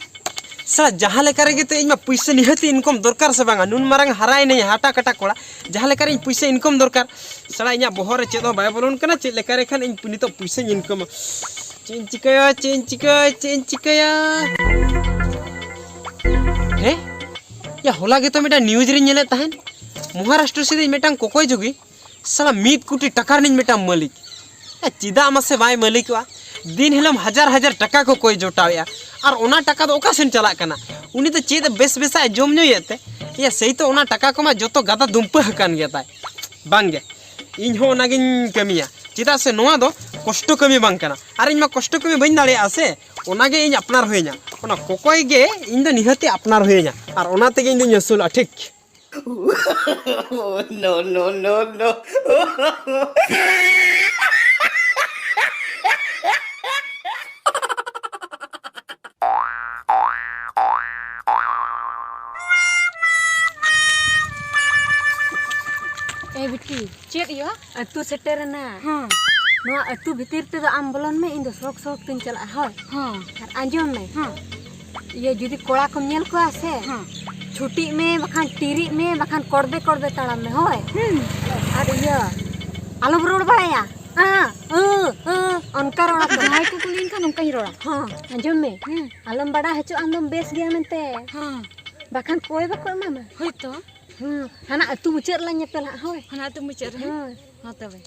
ᱥᱟᱞᱟ ᱡᱟᱦᱟᱸ ᱞᱮᱠᱟ ᱨᱮᱜᱮ ᱛᱚ ᱤᱧ ᱢᱟ ᱯᱩᱭᱥᱟᱹ ᱱᱤᱦᱟᱹᱛ ᱤᱱᱠᱚᱢ ᱫᱚᱨᱠᱟᱨ ᱥᱮ ᱵᱟᱝᱟ? ᱱᱩᱱ ᱢᱟᱨᱟᱝ ᱦᱟᱨᱟᱭᱮᱱᱟᱹᱧ ᱦᱟᱴᱟ ᱠᱟᱴᱟ ᱠᱚᱲᱟ, ᱡᱟᱦᱟᱸ ᱞᱮᱠᱟ ᱨᱮ ᱤᱧ ᱯᱩᱭᱥᱟᱹ ᱤᱱᱠᱚᱢ ᱫᱚᱨᱠᱟᱨ᱾ ᱥᱟᱞᱟ ᱤᱧᱟᱹᱜ ᱵᱚᱦᱚᱜ ᱨᱮ ᱪᱮᱫ ᱦᱚᱸ ᱵᱟᱭ ᱵᱚᱞᱚᱱ ᱠᱟᱱᱟ, ᱪᱮᱫ ᱞᱮᱠᱟ ᱨᱮ ᱠᱷᱟᱱ ᱤᱧ ᱱᱤᱛᱚᱜ ᱯᱩᱭᱥᱟᱹᱧ ᱤᱱᱠᱚᱢᱟ᱾ ᱪᱮᱫ ᱤᱧ ᱪᱤᱠᱟᱹᱭᱟ, ᱪᱮᱫ ᱤᱧ ᱪᱤᱠᱟᱹᱭᱟ, ᱪᱮᱫ ᱤᱧ ᱪᱤᱠᱟᱹᱭᱟ? ᱦᱮᱸ? ᱭᱟ, ᱦᱚᱞᱟ ᱜᱮᱛᱚ ᱢᱤᱫᱴᱟᱝ ᱱᱤᱭᱩᱡᱽ ᱨᱤᱧ ᱧᱮᱞᱮᱫ ᱛᱟᱦᱮᱸᱫ, ᱢᱚᱦᱟᱨᱟᱥᱴᱨᱚ ᱥᱮᱫ ᱨᱤᱧ ᱢᱤᱫᱴᱟᱝ ᱠᱚᱠᱚᱭ ᱡᱩᱜᱤ ᱥᱟᱞᱟ ᱢᱤᱫ ᱠᱳᱴᱤ ᱴᱟᱠᱟ ᱨᱤᱱᱤᱡ ᱢᱤᱫᱴᱟᱝ ᱢᱟᱹᱞᱤᱠ᱾ ᱮ, ᱪᱮᱫᱟᱜ ᱢᱟᱥᱮ ᱵᱟᱭ ᱢᱟᱹᱞᱤᱠᱚᱜᱼᱟ? ᱫᱤᱱ ᱦᱤᱞᱳᱜ ᱦᱟᱡᱟᱨ ᱦᱟᱡᱟᱨ ᱴᱟᱠᱟ ᱠᱚ ᱠᱚᱭ ᱡᱚᱴᱟᱣᱮᱜᱼᱟ, ᱟᱨ ᱚᱱᱟ ᱴᱟᱠᱟ ᱫᱚ ᱚᱠᱟ ᱥᱮᱱ ᱪᱟᱞᱟᱜ ᱠᱟᱱᱟ? ᱩᱱᱤ ᱫᱚ ᱪᱮᱫ ᱵᱮᱥ ᱵᱮᱥᱟᱜ ᱮ ᱡᱚᱢ ᱧᱩᱭᱮᱫ ᱛᱮ? ᱮᱭᱟ, ᱥᱮᱭ ᱛᱚ ᱚᱱᱟ ᱴᱟᱠᱟ ᱠᱚᱢᱟ ᱡᱚᱛᱚ ᱜᱟᱫᱟ ᱫᱩᱢᱯᱟᱹ ᱟᱠᱟᱱ ᱜᱮ ᱛᱟᱭ᱾ ᱵᱟᱝ ᱜᱮ, ᱤᱧ ᱦᱚᱸ ᱚᱱᱟᱜᱤᱧ ᱠᱟᱹᱢᱤᱭᱟ, ᱪᱮᱫᱟᱜ ᱥᱮ ᱱᱚᱣᱟ ᱫᱚ ᱠᱚᱥᱴᱚ ᱠᱟᱹᱢᱤ ᱵᱟᱝ ᱠᱟᱱᱟ, ᱟᱨ ᱤᱧ ᱢᱟ ᱠᱚᱥᱴᱚ ᱠᱟᱹᱢᱤ ᱵᱟᱹᱧ ᱫᱟᱲᱮᱭᱟᱜᱼᱟ ᱥᱮ, ᱚᱱᱟᱜᱮ ᱤᱧ ᱟᱯᱱᱟᱨ ᱦᱩᱭᱟᱹᱧᱟ᱾ ᱚᱱᱟ ᱠᱚᱠᱚᱭ ᱜᱮ ᱤᱧ ᱫᱚ ᱱᱤᱦᱟᱹᱛᱤ ᱟᱯᱱᱟᱨ ᱦᱩᱭᱟᱹᱧᱟ, ᱟᱨ ᱚᱱᱟ ᱛᱮᱜᱮ ᱤᱧ ᱫᱚᱧ ᱟᱹᱥᱩᱞᱚᱜᱼᱟ, ᱴᱷᱤᱠ? No, no, no, no. ᱮ ᱵᱤᱴᱤ, ᱪᱮᱫ ᱭᱟ? ᱟᱹᱛᱩ ᱥᱮᱴᱮᱨᱮᱱᱟ᱾ ᱦᱮᱸ᱾ ᱱᱚᱣᱟ ᱟᱹᱛᱩ ᱵᱷᱤᱛᱤᱨ ᱛᱮᱫᱚ ᱟᱢ ᱵᱚᱞᱚᱱ ᱢᱮ, ᱤᱧ ᱫᱚ ᱥᱚᱠ ᱥᱚᱠ ᱛᱤᱧ ᱪᱟᱞᱟᱜᱼᱟ, ᱦᱳᱭ᱾ ᱦᱮᱸ᱾ ᱟᱨ ᱟᱸᱡᱚᱢ ᱢᱮ᱾ ᱦᱮᱸ᱾ ᱤᱭᱟᱹ, ᱡᱩᱫᱤ ᱠᱚᱲᱟ ᱠᱚᱢ ᱧᱮᱞ ᱠᱚᱣᱟ ᱥᱮ, ᱦᱮᱸ᱾ ᱪᱷᱩᱴᱤᱜ ᱢᱮ, ᱵᱟᱠᱷᱟᱱ ᱴᱤᱨᱤᱜ ᱢᱮ, ᱵᱟᱠᱷᱟᱱ ᱠᱚᱲᱫᱮ ᱠᱚᱲᱫᱮ ᱛᱟᱲᱟᱢ ᱢᱮ, ᱦᱳᱭ᱾ ᱦᱩᱸ᱾ ᱟᱨ ᱤᱭᱟᱹ, ᱟᱞᱚᱢ ᱨᱚᱲ ᱵᱟᱲᱟᱭᱟ᱾ ᱟᱸ, ᱟᱹ, ᱟᱹ, ᱚᱱᱠᱟ ᱨᱚᱲ ᱟᱠᱚ᱾ ᱡᱟᱦᱟᱸᱭ ᱠᱚ ᱠᱩᱞᱤᱧ ᱠᱷᱟᱱ ᱚᱱᱠᱟᱧ ᱨᱚᱲᱟ᱾ ᱦᱮᱸ, ᱟᱸᱡᱚᱢ ᱢᱮ᱾ ᱦᱩᱸ᱾ ᱟᱞᱚᱢ ᱵᱟᱲᱟᱭ ᱦᱚᱪᱚᱜᱼᱟ ᱟᱢ ᱫᱚᱢ ᱵᱮᱥ ᱜᱮᱭᱟ ᱢᱮᱱᱛᱮ᱾ ᱦᱮᱸ᱾ ᱵᱟᱠᱷᱟᱱ ᱠᱚᱭ ᱵᱟᱠᱚ ᱮᱢᱟᱢᱟ᱾ ᱦᱳᱭ ᱛᱚ᱾ ᱦᱩᱸ, ᱦᱟᱱᱟ ᱟᱹᱛᱩ ᱢᱩᱪᱟᱹᱫ ᱨᱮᱞᱟᱝ ᱧᱮᱯᱮᱞ ᱦᱟᱸᱜ, ᱦᱳᱭ᱾ ᱦᱟᱱᱟ ᱟᱹᱛᱩ ᱢᱩᱪᱟᱹᱫ ᱨᱮ, ᱦᱮᱸ? ᱦᱳᱭ᱾ ᱦᱚᱸ ᱛᱚᱵᱮ᱾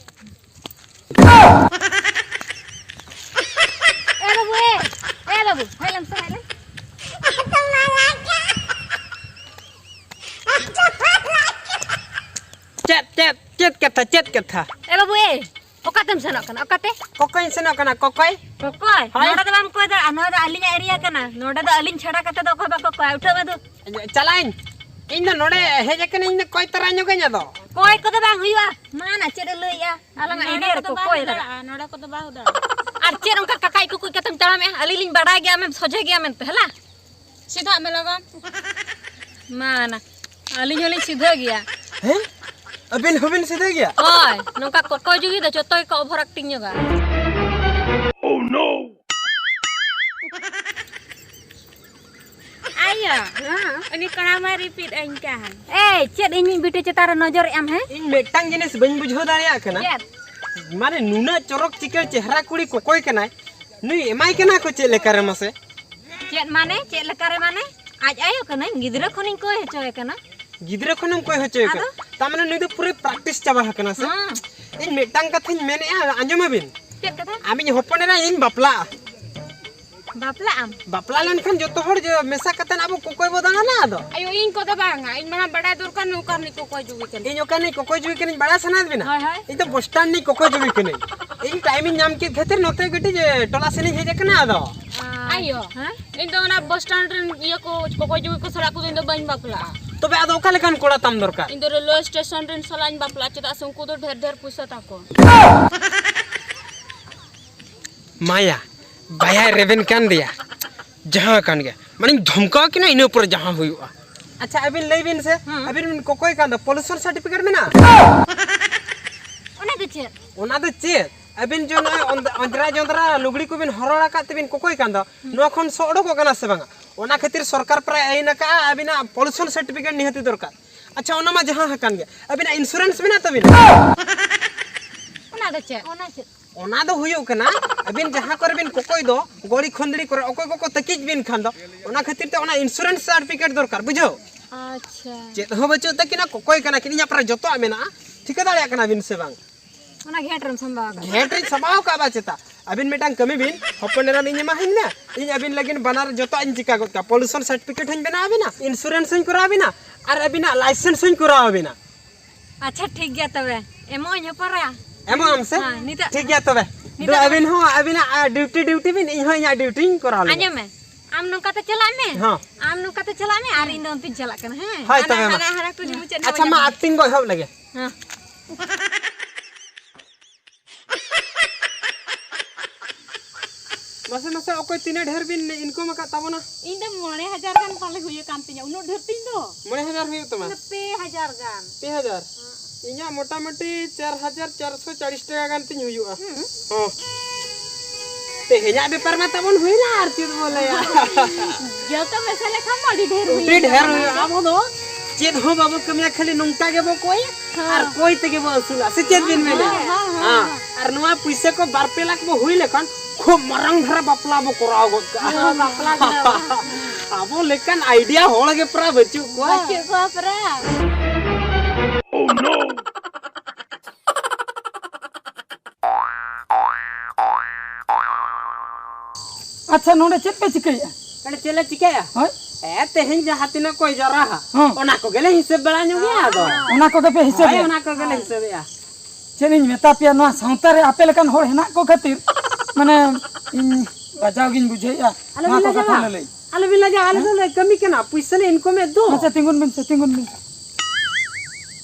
ᱮ ᱵᱟᱹᱵᱩ, ᱮ, ᱮ ᱵᱟᱹᱵᱩ, ᱦᱮᱡ ᱞᱮᱢ ᱥᱮ, ᱦᱮᱡ ᱞᱮᱢ᱾ ᱪᱮᱫ, ᱪᱮᱫ, ᱪᱮᱫ ᱠᱟᱛᱷᱟ? ᱛᱟ ᱪᱮᱫ ᱠᱟᱛᱷᱟ? ᱮ ᱵᱟᱹᱵᱩ ᱮ, ᱚᱠᱟᱛᱮᱢ ᱥᱮᱱᱚᱜ ᱠᱟᱱᱟ? ᱚᱠᱟᱛᱮ? ᱠᱚᱠᱚᱭᱤᱧ ᱥᱮᱱᱚᱜ ᱠᱟᱱᱟ, ᱠᱚᱠᱚᱭ᱾ ᱠᱚᱠᱚᱭ? ᱦᱳᱭ᱾ ᱱᱚᱰᱮ ᱫᱚ ᱵᱟᱢ ᱠᱚᱭ ᱫᱟᱲᱮᱭᱟᱜᱼᱟ, ᱱᱚᱣᱟ ᱫᱚ ᱟᱹᱞᱤᱧᱟᱜ ᱮᱨᱤᱭᱟ ᱠᱟᱱᱟ᱾ ᱱᱚᱰᱮ ᱫᱚ ᱟᱹᱞᱤᱧ ᱪᱷᱟᱲᱟ ᱠᱟᱛᱮ ᱫᱚ ᱚᱠᱚᱭ ᱵᱟᱠᱚ ᱠᱚᱭᱟ᱾ ᱩᱴᱷᱟᱹᱜ ᱢᱮ ᱫᱩ᱾ ᱪᱟᱞᱟᱜ ᱟᱹᱧ᱾ ᱤᱧ ᱫᱚ ᱱᱚᱰᱮ ᱦᱮᱡ ᱟᱠᱟᱱᱟᱹᱧ, ᱤᱧ ᱫᱚ ᱠᱚᱭ ᱛᱚᱨᱟ ᱧᱚᱜᱟᱹᱧ ᱟᱫᱚ᱾ ᱠᱚᱭ ᱠᱚᱫᱚ ᱵᱟᱝ ᱦᱩᱭᱩᱜᱼᱟ᱾ ᱢᱟ ᱱᱟ, ᱪᱮᱫ ᱮ ᱞᱟᱹᱭᱮᱜᱼᱟ? ᱟᱞᱟᱝᱟᱜ ᱱᱚᱰᱮ ᱮᱨᱤᱭᱟ ᱠᱚᱫᱚ ᱨᱮᱠᱚ ᱵᱟᱭ ᱠᱚᱭ ᱫᱟᱲᱮᱭᱟᱜᱼᱟ, ᱫᱟᱲᱮᱭᱟᱜᱼᱟ᱾ ᱱᱚᱰᱮ ᱠᱚᱫᱚ ᱵᱟᱭ ᱫᱟᱲᱮᱭᱟᱜᱼᱟ᱾ ᱟᱨ ᱪᱮᱫ ᱚᱱᱠᱟ ᱠᱟᱠᱟᱡ ᱠᱩᱠᱩᱡ ᱠᱟᱛᱮᱢ ᱛᱟᱲᱟᱢᱮᱜᱼᱟ? ᱟᱹᱞᱤᱧ ᱞᱤᱧ ᱵᱟᱲᱟᱭ ᱜᱮᱭᱟ, ᱟᱢᱮᱢ ᱥᱚᱡᱷᱮ ᱜᱮᱭᱟ ᱢᱮᱱᱛᱮ, ᱦᱮᱞᱟ᱾ ᱥᱤᱫᱷᱟᱜ ᱢᱮ ᱞᱚᱜᱚᱱ᱾ ᱢᱟ ᱱᱟ, ᱟᱹᱞᱤᱧ ᱦᱚᱸᱞᱤᱧ ᱥᱤᱫᱷᱟᱹ ᱜᱮᱭᱟ᱾ ᱦᱮᱸ? ᱟᱹᱵᱤᱱ ᱦᱚᱸᱵᱤᱱ ᱥᱤᱫᱷᱟᱹ ᱜᱮᱭᱟ? ᱦᱳᱭ, ᱱᱚᱝᱠᱟ ᱠᱚᱠᱚᱭ ᱡᱩᱜᱤ ᱫᱚ ᱡᱚᱛᱚ ᱜᱮᱠᱚ ᱚᱵᱷᱚᱨ ᱟᱠᱴᱤᱝ ᱧᱚᱜᱟ᱾ ᱟᱭᱳ, ᱦᱮᱸ? ᱩᱱᱤ ᱠᱚᱲᱟ ᱢᱟ ᱨᱤᱯᱤᱴ ᱟᱹᱧ ᱠᱟᱱ᱾ ᱮᱭ, ᱪᱮᱫ ᱤᱧᱤᱡ ᱵᱤᱴᱤ ᱪᱮᱛᱟᱱ ᱨᱮ ᱱᱚᱡᱚᱨᱮᱜ ᱟᱢ, ᱦᱮᱸ? ᱤᱧ ᱢᱤᱫᱴᱟᱝ ᱡᱤᱱᱤᱥ ᱵᱟᱹᱧ ᱵᱩᱡᱷᱟᱹᱣ ᱫᱟᱲᱮᱭᱟᱜ ᱠᱟᱱᱟ᱾ ᱪᱮᱫ? ᱢᱟᱱᱮ ᱱᱩᱱᱟᱹᱜ ᱪᱚᱨᱚᱠ ᱪᱤᱠᱟᱹᱲ ᱪᱮᱦᱨᱟ ᱠᱩᱲᱤ ᱠᱚᱠᱚᱭ ᱠᱟᱱᱟᱭ, ᱱᱩᱭ ᱮᱢᱟᱭ ᱠᱟᱱᱟ ᱠᱚ ᱪᱮᱫ ᱞᱮᱠᱟᱨᱮ ᱢᱟᱥᱮ? ᱪᱮᱫ ᱢᱟᱱᱮ? ᱪᱮᱫ ᱞᱮᱠᱟᱨᱮ ᱢᱟᱱᱮ? ᱟᱡ ᱟᱭᱳ ᱠᱟᱹᱱᱟᱹᱧ, ᱜᱤᱫᱽᱨᱟᱹ ᱠᱷᱚᱱᱤᱧ ᱠᱚᱭ ᱦᱚᱪᱚᱭᱮ ᱠᱟᱱᱟ᱾ ᱜᱤᱫᱽᱨᱟᱹ ᱠᱷᱚᱱᱮᱢ ᱠᱚᱭ ᱦᱚᱪᱚᱭᱮ ᱠᱟᱱᱟ? ᱟᱫᱚ? ᱛᱟᱨ ᱢᱟᱱᱮ ᱱᱩᱭ ᱫᱚ ᱯᱩᱨᱟᱹ ᱯᱨᱮᱠᱴᱤᱥ ᱪᱟᱵᱟ ᱟᱠᱟᱱᱟ ᱥᱮ? ᱦᱮᱸ᱾ ᱤᱧ ᱢᱤᱫᱴᱟᱝ ᱠᱟᱛᱷᱟᱧ ᱢᱮᱱᱮᱫᱼᱟ, ᱟᱸᱡᱚᱢᱟᱵᱤᱱ? ᱪᱮᱫ ᱠᱟᱛᱷᱟ? ᱟᱢᱤᱡ ᱦᱚᱯᱚᱱ ᱮᱨᱟ ᱤᱧ ᱵᱟᱯᱞᱟᱜᱼᱟ᱾ ᱵᱟᱯᱞᱟᱜ ᱟᱢ? ᱵᱟᱯᱞᱟ ᱞᱮᱱᱠᱷᱟᱱ ᱡᱚᱛᱚ ᱦᱚᱲ ᱡᱮ ᱢᱮᱥᱟ ᱠᱟᱛᱮ ᱟᱵᱚ ᱠᱚᱠᱚᱭ ᱵᱚ ᱫᱟᱬᱟᱱᱟ ᱟᱫᱚ᱾ ᱟᱭᱳ, ᱤᱧ ᱠᱚᱫᱚ ᱵᱟᱝᱟ, ᱤᱧ ᱢᱟᱲᱟᱝ ᱵᱟᱰᱟᱭ ᱫᱚᱨᱠᱟᱨ ᱱᱩᱭ ᱚᱠᱟ ᱨᱤᱱᱤᱡ ᱠᱚᱠᱚᱭ ᱡᱩᱜᱤ ᱠᱟᱱᱟ᱾ ᱤᱧ ᱚᱠᱟ ᱨᱤᱱᱤᱡ ᱠᱚᱠᱚᱭ ᱡᱩᱜᱤ ᱠᱟᱹᱱᱟᱹᱧ ᱵᱟᱲᱟᱭ ᱥᱟᱱᱟᱭᱮᱫ ᱵᱤᱱᱟ? ᱦᱳᱭ, ᱦᱳᱭ᱾ ᱤᱧ ᱫᱚ ᱵᱚᱥᱴᱟᱱ ᱨᱤᱱᱤᱡ ᱠᱚᱠᱚᱭ ᱡᱩᱜᱤ ᱠᱟᱹᱱᱟᱹᱧ᱾ ᱤᱧ ᱴᱟᱭᱤᱢ ᱤᱧ ᱧᱟᱢ ᱠᱮᱫ ᱠᱷᱟᱹᱛᱤᱨ ᱱᱚᱛᱮ ᱠᱟᱹᱴᱤᱡ, ᱮ, ᱴᱚᱞᱟ ᱥᱮᱱᱤᱧ ᱦᱮᱡ ᱟᱠᱟᱱᱟ ᱟᱫᱚ᱾ ᱟᱭᱳ, ᱦᱮᱸ? ᱤᱧ ᱫᱚ ᱚᱱᱟ ᱵᱚᱥᱴᱟᱱ ᱨᱮᱱ ᱤᱭᱟᱹ ᱠᱚ, ᱠᱚᱠᱚᱭ ᱡᱩᱜᱤ ᱠᱚ ᱥᱟᱞᱟᱜ ᱠᱚᱫᱚ ᱤᱧ ᱫᱚ ᱵᱟᱹᱧ ᱵᱟᱯᱞᱟᱜᱼᱟ᱾ ᱛᱚᱵᱮ ᱟᱫᱚ ᱚᱠᱟ ᱞᱮᱠᱟᱱ ᱠᱚᱲᱟ ᱛᱟᱢ ᱫᱚᱨᱠᱟᱨ? ᱤᱧ ᱫᱚ ᱨᱮᱞᱣᱮ ᱥᱴᱮᱥᱚᱱ ᱨᱮᱱ ᱥᱟᱞᱟᱜ ᱤᱧ ᱵᱟᱯᱞᱟᱜᱼᱟ, ᱪᱮᱫᱟᱜ ᱥᱮ ᱩᱱᱠᱩ ᱫᱚ ᱰᱷᱮᱨ ᱰᱷᱮᱨ ᱯᱩᱭᱥᱟᱹ ᱛᱟᱠᱚ᱾ ᱢᱟᱭᱟ, ᱵᱟᱭᱟᱭ ᱨᱮᱵᱮᱱ ᱠᱟᱱ ᱫᱮᱭᱟ, ᱡᱟᱦᱟᱸ ᱠᱟᱱ ᱜᱮ, ᱢᱟᱱᱮᱧ ᱫᱷᱚᱢᱠᱟᱣ ᱠᱤᱱᱟ, ᱤᱱᱟᱹ ᱯᱚᱨᱮ ᱡᱟᱦᱟᱸ ᱦᱩᱭᱩᱜᱼᱟ᱾ ᱟᱪᱪᱷᱟ, ᱟᱹᱵᱤᱱ ᱞᱟᱹᱭ ᱵᱤᱱ ᱥᱮ, ᱦᱮᱸ᱾ ᱟᱹᱵᱤᱱ ᱵᱤᱱ ᱠᱚᱠᱚᱭ ᱠᱟᱱ ᱫᱚ, ᱯᱚᱞᱩᱥᱚᱱ ᱥᱟᱨᱴᱤᱯᱷᱤᱠᱮᱴ ᱢᱮᱱᱟᱜᱼᱟ? ᱚᱱᱟ ᱫᱚ ᱪᱮᱫ? ᱚᱱᱟ ᱫᱚ ᱪᱮᱫ? ᱟᱹᱵᱤᱱ ᱡᱮ ᱱᱚᱜᱼᱚᱭ ᱚᱸᱫ-, ᱚᱸᱡᱽᱨᱟ ᱡᱚᱸᱫᱽᱨᱟ ᱞᱩᱜᱽᱲᱤ ᱠᱚᱵᱤᱱ ᱦᱚᱨᱚᱲ ᱟᱠᱟᱫ ᱛᱮᱵᱤᱱ ᱠᱚᱠᱚᱭ ᱠᱟᱱ ᱫᱚ, ᱦᱩᱸ᱾ ᱱᱚᱣᱟ ᱠᱷᱚᱱ ᱥᱚ ᱚᱰᱚᱠᱚᱜ ᱠᱟᱱᱟ ᱥᱮ ᱵᱟᱝᱟ? ᱚᱱᱟ ᱠᱷᱟᱹᱛᱤᱨ ᱥᱚᱨᱠᱟᱨ ᱯᱨᱟᱭ ᱟᱹᱭᱤᱱ ᱟᱠᱟᱫᱼᱟ, ᱟᱹᱵᱤᱱᱟᱜ ᱯᱚᱞᱩᱥᱚᱱ ᱥᱟᱨᱴᱤᱯᱷᱤᱠᱮᱴ ᱱᱤᱦᱟᱹᱛᱤ ᱫᱚᱨᱠᱟᱨ᱾ ᱟᱪᱪᱷᱟ, ᱚᱱᱟ ᱢᱟ ᱡᱟᱦᱟᱸ ᱟᱠᱟᱱ ᱜᱮ, ᱟᱹᱵᱤᱱᱟᱜ ᱤᱱᱥᱩᱨᱮᱱᱥ ᱢᱮᱱᱟᱜ ᱛᱟᱹᱵᱤᱱᱟ? ᱚᱱᱟ ᱫᱚ ᱪᱮᱫ? ᱚᱱᱟ ᱪᱮᱫ? ᱚᱱᱟ ᱫᱚ ᱦᱩᱭᱩᱜ ᱠᱟᱱᱟ, ᱟᱹᱵᱤᱱ ᱡᱟᱦᱟᱸ ᱠᱚᱨᱮ ᱵᱤᱱ ᱠᱚᱠᱚᱭ ᱫᱚ, ᱜᱚᱲᱤ ᱠᱷᱚᱱᱫᱽᱲᱤ ᱠᱚᱨᱮ ᱚᱠᱚᱭ ᱠᱚᱠᱚ ᱛᱟᱹᱠᱤᱡ ᱵᱤᱱ ᱠᱷᱟᱱ ᱫᱚ, ᱚᱱᱟ ᱠᱷᱟᱹᱛᱤᱨ ᱛᱮ ᱚᱱᱟ ᱤᱱᱥᱩᱨᱮᱱᱥ ᱥᱟᱨᱴᱤᱯᱷᱤᱠᱮᱴ ᱫᱚᱨᱠᱟᱨ, ᱵᱩᱡᱷᱟᱹᱣ? ᱟᱪᱪᱷᱟ᱾ ᱪᱮᱫ ᱦᱚᱸ ᱵᱟᱹᱪᱩᱜ ᱛᱟᱹᱠᱤᱱᱟ, ᱠᱚᱠᱚᱭ ᱠᱟᱱᱟ ᱠᱤᱱ, ᱤᱧᱟᱹᱜ ᱯᱨᱟᱭ ᱡᱚᱛᱚᱣᱟᱜ ᱢᱮᱱᱟᱜᱼᱟ, ᱴᱷᱤᱠᱟᱹ ᱫᱟᱲᱮᱭᱟᱜ ᱠᱟᱱᱟ ᱵᱤᱱ ᱥᱮ ᱵᱟᱝ? ᱚᱱᱟ ᱜᱷᱮᱸᱴ ᱨᱮᱢ ᱥᱟᱢᱵᱟᱣ ᱟᱠᱟᱫᱟ? ᱜᱷᱮᱸᱴ ᱨᱤᱧ ᱥᱟᱢᱵᱟᱣ ᱟᱠᱟᱫ ᱵᱟ ᱪᱮᱛᱟ? ᱟᱹᱵᱤᱱ ᱢᱤᱫᱴᱟᱝ ᱠᱟᱹᱢᱤ ᱵᱤᱱ, ᱦᱚᱯᱚᱱ ᱮᱨᱟ ᱞᱤᱧ ᱮᱢᱟ ᱦᱟᱹᱧ ᱢᱮ, ᱤᱧ ᱟᱹᱵᱤᱱ ᱞᱟᱹᱜᱤᱫ ᱵᱟᱱᱟᱨ ᱡᱚᱛᱚᱣᱟᱜ ᱤᱧ ᱪᱤᱠᱟ ᱜᱚᱫ ᱠᱟᱜᱼᱟ, ᱯᱚᱞᱩᱥᱚᱱ ᱥᱟᱨᱴᱤᱯᱷᱤᱠᱮᱴ ᱦᱚᱸᱧ ᱵᱮᱱᱟᱣ ᱟᱹᱵᱤᱱᱟ, ᱤᱱᱥᱩᱨᱮᱱᱥ ᱦᱚᱸᱧ ᱠᱚᱨᱟᱣ ᱟᱹᱵᱤᱱᱟ, ᱟᱨ ᱟᱹᱵᱤᱱᱟᱜ ᱞᱟᱭᱥᱮᱱᱥ ᱦᱚᱸᱧ ᱠᱚᱨᱟᱣ ᱟᱹᱵᱤᱱᱟ᱾ ᱟᱪᱪᱷᱟ, ᱴᱷᱤᱠ ᱜᱮᱭᱟ ᱛᱚᱵᱮ, ᱮᱢᱚᱜ ᱟᱹᱧ ᱦᱚᱯᱚᱱ ᱨᱟ᱾ ᱮᱢᱚᱜ ᱟᱢ ᱥᱮ? ᱦᱮᱸ, ᱱᱤᱛᱚᱜ ᱴᱷᱤᱠ ᱜᱮᱭᱟ ᱛᱚᱵᱮ᱾ ᱱᱤᱛᱚᱜ ᱫᱚ ᱟᱹᱵᱤᱱ ᱦᱚᱸ ᱟᱹᱵᱤᱱᱟᱜ, ᱟ, ᱰᱤᱭᱩᱴᱤ ᱰᱤᱭᱩᱴᱤ ᱵᱤᱱ, ᱤᱧ ᱦᱚᱸ ᱤᱧᱟᱹᱜ ᱰᱤᱭᱩᱴᱤᱧ ᱠᱚᱨᱟᱣ ᱞᱮᱜᱮ᱾ ᱟᱸᱡᱚᱢ ᱢᱮ, ᱟᱢ ᱱᱚᱝᱠᱟ ᱛᱮ ᱪᱟᱞᱟᱜ ᱢᱮ᱾ ᱦᱚᱸ᱾ ᱟᱢ ᱱᱚᱝᱠᱟ ᱛᱮ ᱪᱟᱞᱟᱜ ᱢᱮ ᱟᱨ ᱤᱧ ᱫᱚ ᱚᱱᱛᱮᱧ ᱪᱟᱞᱟᱜ ᱠᱟᱱᱟ, ᱦᱮᱸ? ᱦᱳᱭ, ᱦᱟᱱᱟ, ᱛᱚᱵᱮ ᱢᱟ᱾ ᱦᱟᱱᱟ, ᱦᱟᱱᱟ ᱠᱩᱞᱦᱤ ᱢᱩᱪᱟᱹᱫ ᱟᱪᱪᱷᱟ, ᱢᱟ ᱟᱠᱴᱤᱝ ᱵᱚ ᱮᱦᱚᱵ ᱞᱮᱜᱮ᱾ ᱦᱮᱸ᱾ ᱢᱟᱥᱮ, ᱢᱟᱥᱮ, ᱚᱠᱚᱭ ᱛᱤᱱᱟᱹᱜ ᱰᱷᱮᱨ ᱵᱤᱱ ᱤᱱᱠᱚᱢ ᱟᱠᱟᱫ ᱛᱟᱵᱚᱱᱟ? ᱤᱧ ᱫᱚ ᱢᱚᱬᱮ ᱦᱟᱡᱟᱨ ᱜᱟᱱ ᱯᱟᱞᱮ ᱦᱩᱭ ᱟᱠᱟᱱ ᱛᱤᱧᱟ, ᱩᱱᱟᱹᱜ ᱰᱷᱮᱨ ᱛᱤᱧ ᱫᱚ᱾ ᱢᱚᱬᱮ ᱦᱟᱡᱟᱨ ᱦᱩᱭᱩᱜ ᱛᱟᱢᱟ? ᱢᱟᱱᱮ ᱯᱮ ᱦᱟᱡᱟᱨ ᱜᱟᱱ᱾ ᱯᱮ ᱦᱟᱡᱟᱨ? ᱦᱮᱸ᱾ ᱤᱧᱟᱹᱜ ᱢᱚᱴᱟᱢᱩᱴᱤ ᱪᱟᱨ ᱦᱟᱡᱟᱨ ᱪᱟᱨᱥᱚ ᱪᱟᱲᱤᱥ ᱴᱟᱠᱟ ᱜᱟᱱ ᱛᱤᱧ ᱦᱩᱭᱩᱜᱼᱟ᱾ ᱦᱩᱸ᱾ ᱦᱚᱸ᱾ ᱛᱮᱦᱮᱧᱟᱜ ᱵᱮᱯᱟᱨ ᱢᱟ ᱛᱟᱵᱚᱱ ᱦᱩᱭᱱᱟ, ᱟᱨ ᱪᱮᱫ ᱵᱚ ᱞᱟᱹᱭᱟ? ᱡᱚᱛᱚ ᱢᱮᱥᱟ ᱞᱮᱠᱷᱟᱱ ᱢᱟ ᱟᱹᱰᱤ ᱰᱷᱮᱨ ᱦᱩᱭ ᱟᱹᱰᱤ ᱰᱷᱮᱨ ᱠᱟᱱᱟ᱾ ᱦᱩᱭᱩᱜᱼᱟ᱾ ᱟᱵᱚ ᱫᱚ ᱪᱮᱫ ᱦᱚᱸ ᱵᱟᱵᱚ ᱠᱟᱹᱢᱤᱭᱟ, ᱠᱷᱟᱹᱞᱤ ᱱᱚᱝᱠᱟ ᱜᱮᱵᱚ ᱠᱚᱭᱟ᱾ ᱦᱮᱸ᱾ ᱟᱨ ᱠᱚᱭ ᱛᱮᱜᱮ ᱵᱚ ᱟᱹᱥᱩᱞᱚᱜᱼᱟ, ᱥᱮ ᱪᱮᱫ ᱵᱤᱱ ᱢᱮᱱᱟ? ᱦᱮᱸ, ᱦᱮᱸ, ᱦᱮᱸ, ᱦᱮᱸ᱾ ᱦᱮᱸ᱾ ᱟᱨ ᱱᱚᱣᱟ ᱯᱩᱭᱥᱟᱹ ᱠᱚ ᱵᱟᱨ ᱯᱮ ᱞᱟᱠᱷ ᱵᱚ ᱦᱩᱭ ᱞᱮᱠᱷᱟᱱ ᱠᱷᱩᱵ ᱢᱟᱨᱟᱝ ᱫᱷᱟᱨᱟ ᱵᱟᱯᱞᱟ ᱵᱚ ᱠᱚᱨᱟᱣ ᱜᱚᱫ ᱠᱟᱜᱼᱟ᱾ ᱦᱮᱸ, ᱵᱟᱯᱞᱟ ᱫᱚ᱾ ᱟᱵᱚ ᱞᱮᱠᱟᱱ ᱟᱭᱰᱤᱭᱟ ᱦᱚᱲ ᱜᱮ ᱯᱨᱟᱭ ᱵᱟᱹᱪᱩᱜ ᱠᱚᱣᱟ᱾ ᱵᱟᱹᱪᱩᱜ ᱠᱚᱣᱟ ᱯᱨᱟᱭ᱾ ᱟᱪᱪᱷᱟ, ᱱᱚᱰᱮ ᱪᱮᱫ ᱯᱮ ᱪᱤᱠᱟᱹᱭᱮᱫᱼᱟ? ᱱᱚᱰᱮ ᱪᱮᱫ ᱞᱮ ᱪᱤᱠᱟᱹᱭᱟ? ᱦᱳᱭ᱾ ᱦᱮᱸ, ᱛᱮᱦᱮᱧ ᱡᱟᱦᱟᱸ ᱛᱤᱱᱟᱹᱜ ᱠᱚ ᱡᱟᱣᱨᱟ ᱦᱟ, ᱦᱚᱸ᱾ ᱚᱱᱟ ᱠᱚᱜᱮᱞᱮ ᱦᱤᱥᱟᱹᱵ ᱵᱟᱲᱟ ᱧᱚᱜᱮᱜᱼᱟ ᱟᱫᱚ᱾ ᱚᱱᱟ ᱠᱚᱜᱮ ᱯᱮ ᱦᱤᱥᱟᱹᱵᱮᱜᱼᱟ? ᱦᱳᱭ, ᱚᱱᱟ ᱠᱚᱜᱮᱞᱮ ᱦᱤᱥᱟᱹᱵᱮᱜᱼᱟ᱾ ᱪᱮᱫ ᱤᱧ ᱢᱮᱛᱟ ᱯᱮᱭᱟ, ᱱᱚᱣᱟ ᱥᱟᱶᱛᱟ ᱨᱮ ᱟᱯᱮ ᱞᱮᱠᱟᱱ ᱦᱚᱲ ᱦᱮᱱᱟᱜ ᱠᱚ ᱠᱷᱟᱹᱛᱤᱨ, ᱢᱟᱱᱮ, ᱤᱧ ᱞᱟᱡᱟᱣ ᱜᱤᱧ ᱵᱩᱡᱷᱟᱹᱣᱮᱫᱼᱟ ᱱᱚᱣᱟ ᱠᱚ ᱠᱟᱛᱷᱟ ᱞᱟᱹᱞᱟᱹᱭ᱾ ᱟᱞᱚᱵᱤᱱ ᱞᱟᱡᱟᱜᱼᱟ, ᱟᱞᱮ ᱦᱮᱸ? ᱫᱚᱞᱮ ᱠᱟᱹᱢᱤ ᱠᱟᱱᱟ, ᱯᱩᱭᱥᱟᱹ ᱞᱮ ᱤᱱᱠᱚᱢᱮᱫ ᱫᱚ᱾ ᱟᱪᱪᱷᱟ, ᱛᱤᱸᱜᱩᱱ ᱵᱤᱱ ᱥᱮ, ᱛᱤᱸᱜᱩᱱ ᱵᱤᱱ ᱥᱮ᱾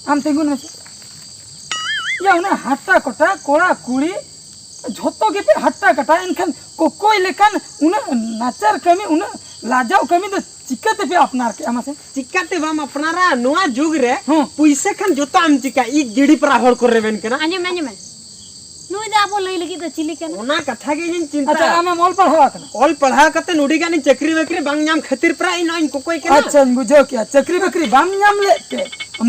ᱟᱢ ᱛᱤᱸᱜᱩᱱ ᱢᱮᱥᱮ᱾ ᱭᱟ, ᱩᱱᱟᱹᱜ ᱦᱟᱴᱟ ᱠᱚᱴᱟ ᱠᱚᱲᱟ ᱠᱩᱲᱤ ᱡᱷᱚᱛᱚ ᱜᱮᱯᱮ ᱦᱟᱴᱟ ᱠᱟᱴᱟ, ᱮᱱᱠᱷᱟᱱ ᱠᱚᱠᱚᱭ ᱞᱮᱠᱟᱱ ᱩᱱᱟᱹᱜ ᱱᱟᱪᱟᱨ ᱠᱟᱹᱢᱤ, ᱩᱱᱟᱹᱜ ᱞᱟᱡᱟᱣ ᱠᱟᱹᱢᱤ ᱫᱚ ᱪᱤᱠᱟᱹ ᱛᱮᱯᱮ ᱟᱯᱱᱟᱨ ᱠᱮᱜᱼᱟ ᱢᱟᱥᱮ? ᱪᱤᱠᱟᱹᱛᱮ ᱵᱟᱢ ᱟᱯᱱᱟᱨᱟ? ᱱᱚᱣᱟ ᱡᱩᱜᱽ ᱨᱮ ᱦᱚᱸ᱾ ᱯᱩᱭᱥᱟᱹ ᱠᱷᱟᱱ ᱡᱚᱛᱚ ᱟᱢ ᱪᱤᱠᱟ ᱤᱡ ᱜᱤᱰᱤ ᱯᱟᱨᱟ ᱦᱚᱲ ᱠᱚ ᱨᱮᱵᱮᱱ ᱠᱟᱱᱟ᱾ ᱟᱸᱡᱚᱢ ᱢᱮ, ᱟᱸᱡᱚᱢ ᱢᱮ᱾ ᱱᱩᱭ ᱫᱚ ᱟᱵᱚ ᱞᱟᱹᱭ ᱞᱟᱹᱜᱤᱫ ᱫᱚ ᱪᱤᱞᱤ ᱠᱟᱱᱟ? ᱚᱱᱟ ᱠᱟᱛᱷᱟ ᱜᱮ ᱤᱧᱤᱧ ᱪᱤᱱᱛᱟᱹ᱾ ᱟᱪᱪᱷᱟ, ᱟᱢᱮᱢ ᱚᱞ ᱯᱟᱲᱦᱟᱣ ᱟᱠᱟᱱᱟ? ᱚᱞ ᱯᱟᱲᱦᱟᱣ ᱠᱟᱛᱮ ᱱᱚᱰᱤ ᱜᱟᱱᱤᱧ ᱪᱟᱹᱠᱨᱤ ᱵᱟᱹᱠᱨᱤ ᱵᱟᱝ ᱧᱟᱢ ᱠᱷᱟᱹᱛᱤᱨ ᱯᱨᱟᱭ ᱤᱧ ᱱᱚᱜᱼᱚᱭ ᱤᱧ ᱠᱚᱠᱚᱭ ᱠᱟᱱᱟ᱾ ᱟᱪᱪᱷᱟᱧ ᱵᱩᱡᱷᱟᱹᱣ ᱠᱮᱜᱼᱟ, ᱪᱟᱹᱠᱨᱤ ᱵᱟᱹᱠᱨᱤ ᱵᱟᱢ ᱧᱟᱢ ᱞᱮᱫ ᱛᱮ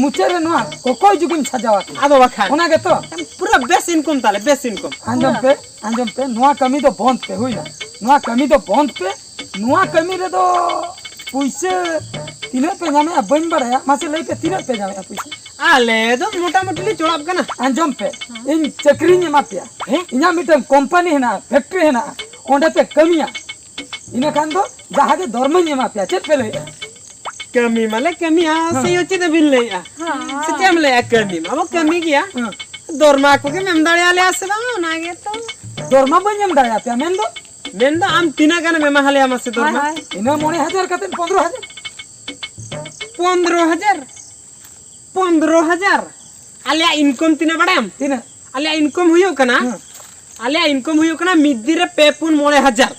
ᱢᱩᱪᱟᱹᱫ ᱨᱮ ᱱᱚᱣᱟ ᱠᱚᱠᱚᱭ ᱡᱩᱜᱮᱢ ᱥᱟᱡᱟᱣ ᱟᱠᱟᱱᱟ᱾ ᱟᱫᱚ ᱵᱟᱠᱷᱟᱱ᱾ ᱚᱱᱟ ᱜᱮᱛᱚ᱾ ᱯᱩᱨᱟᱹ ᱵᱮᱥ ᱤᱱᱠᱚᱢ ᱛᱟᱞᱮ, ᱵᱮᱥ ᱤᱱᱠᱚᱢ᱾ ᱟᱸᱡᱚᱢ ᱯᱮ, ᱟᱸᱡᱚᱢ ᱯᱮ, ᱱᱚᱣᱟ ᱠᱟᱹᱢᱤ ᱫᱚ ᱵᱚᱱᱫ ᱯᱮ, ᱦᱩᱭᱱᱟ? ᱱᱚᱣᱟ ᱠᱟᱹᱢᱤ ᱫᱚ ᱵᱚᱱᱫ ᱯᱮ᱾ ᱱᱚᱣᱟ ᱠᱟᱹᱢᱤ ᱨᱮᱫᱚ ᱯᱩᱭᱥᱟᱹ ᱛᱤᱱᱟᱹᱜ ᱯᱮ ᱧᱟᱢᱮᱜᱼᱟ ᱵᱟᱹᱧ ᱵᱟᱲᱟᱭᱟ, ᱢᱟᱥᱮ ᱞᱟᱹᱭ ᱯᱮ, ᱛᱤᱱᱟᱹᱜ ᱯᱮ ᱧᱟᱢᱮᱜᱼᱟ ᱯᱩᱭᱥᱟᱹ? ᱟᱞᱮ ᱫᱚ ᱢᱚᱴᱟᱢᱩᱴᱤ ᱞᱮ ᱪᱚᱲᱟᱜ ᱠᱟᱱᱟ᱾ ᱟᱸᱡᱚᱢ ᱯᱮ, ᱤᱧ ᱪᱟᱹᱠᱨᱤᱧ ᱮᱢᱟ ᱯᱮᱭᱟ᱾ ᱦᱮᱸ? ᱤᱧᱟᱹᱜ ᱢᱤᱫᱴᱟᱝ ᱠᱳᱢᱯᱟᱱᱤ ᱦᱮᱱᱟᱜᱼᱟ, ᱯᱷᱮᱠᱴᱨᱤ ᱦᱮᱱᱟᱜᱼᱟ, ᱚᱸᱰᱮ ᱯᱮ ᱠᱟᱹᱢᱤᱭᱟ᱾ ᱤᱱᱟᱹ ᱠᱷᱟᱱ ᱫᱚ ᱡᱟᱦᱟᱸ ᱜᱮ ᱫᱚᱨᱢᱟᱧ ᱮᱢᱟ ᱯᱮᱭᱟ, ᱪᱮᱫ ᱯᱮ ᱞᱟᱹᱭᱮᱜᱼᱟ? ᱠᱟᱹᱢᱤ ᱢᱟᱞᱮ ᱠᱟᱹᱢᱤᱭᱟ᱾ ᱦᱮᱸ᱾ ᱥᱮ ᱪᱮᱫ ᱮᱢ ᱞᱟᱹᱭᱮᱜᱼᱟ? ᱦᱮᱸ᱾ ᱥᱮ ᱪᱮᱫ ᱮᱢ ᱞᱟᱹᱭᱮᱜᱼᱟ? ᱠᱟᱹᱢᱤ ᱢᱟᱵᱚ ᱠᱟᱹᱢᱤ ᱜᱮᱭᱟ᱾ ᱦᱮᱸ᱾ ᱫᱚᱨᱢᱟ ᱠᱚᱜᱮᱢ ᱮᱢ ᱫᱟᱲᱮᱭᱟᱞᱮᱭᱟ ᱥᱮ ᱵᱟᱝ, ᱚᱱᱟ ᱜᱮᱛᱚ᱾ ᱫᱚᱨᱢᱟ ᱵᱟᱹᱧ ᱮᱢ ᱫᱟᱲᱮᱭᱟᱯᱮᱭᱟ, ᱢᱮᱱᱫᱚ? ᱢᱮᱱᱫᱚ ᱟᱢ ᱛᱤᱱᱟᱹᱜ ᱜᱟᱱᱮᱢ ᱮᱢᱟ ᱦᱟᱞᱮᱭᱟ ᱢᱟᱥᱮ ᱫᱚᱨᱢᱟ? ᱦᱳᱭ, ᱦᱳᱭ᱾ ᱤᱱᱟᱹ ᱢᱚᱬᱮ ᱦᱟᱡᱟᱨ ᱠᱟᱛᱮ ᱯᱚᱱᱫᱽᱨᱚ ᱦᱟᱡᱟᱨ᱾ ᱯᱚᱱᱫᱽᱨᱚ ᱦᱟᱡᱟᱨ? ᱯᱚᱱᱫᱽᱨᱚ ᱦᱟᱡᱟᱨ? ᱟᱞᱮᱭᱟᱜ ᱤᱱᱠᱚᱢ ᱛᱤᱱᱟᱹᱜ ᱵᱟᱲᱟᱭᱟᱢ? ᱛᱤᱱᱟᱹᱜ? ᱟᱞᱮᱭᱟᱜ ᱤᱱᱠᱚᱢ ᱦᱩᱭᱩᱜ ᱠᱟᱱᱟ, ᱦᱮᱸ᱾ ᱟᱞᱮᱭᱟᱜ ᱤᱱᱠᱚᱢ ᱦᱩᱭᱩᱜ ᱠᱟᱱᱟ ᱢᱤᱫ ᱫᱤᱱ ᱨᱮ ᱯᱮ ᱯᱩᱱ ᱢᱚᱬᱮ ᱦᱟᱡᱟᱨ᱾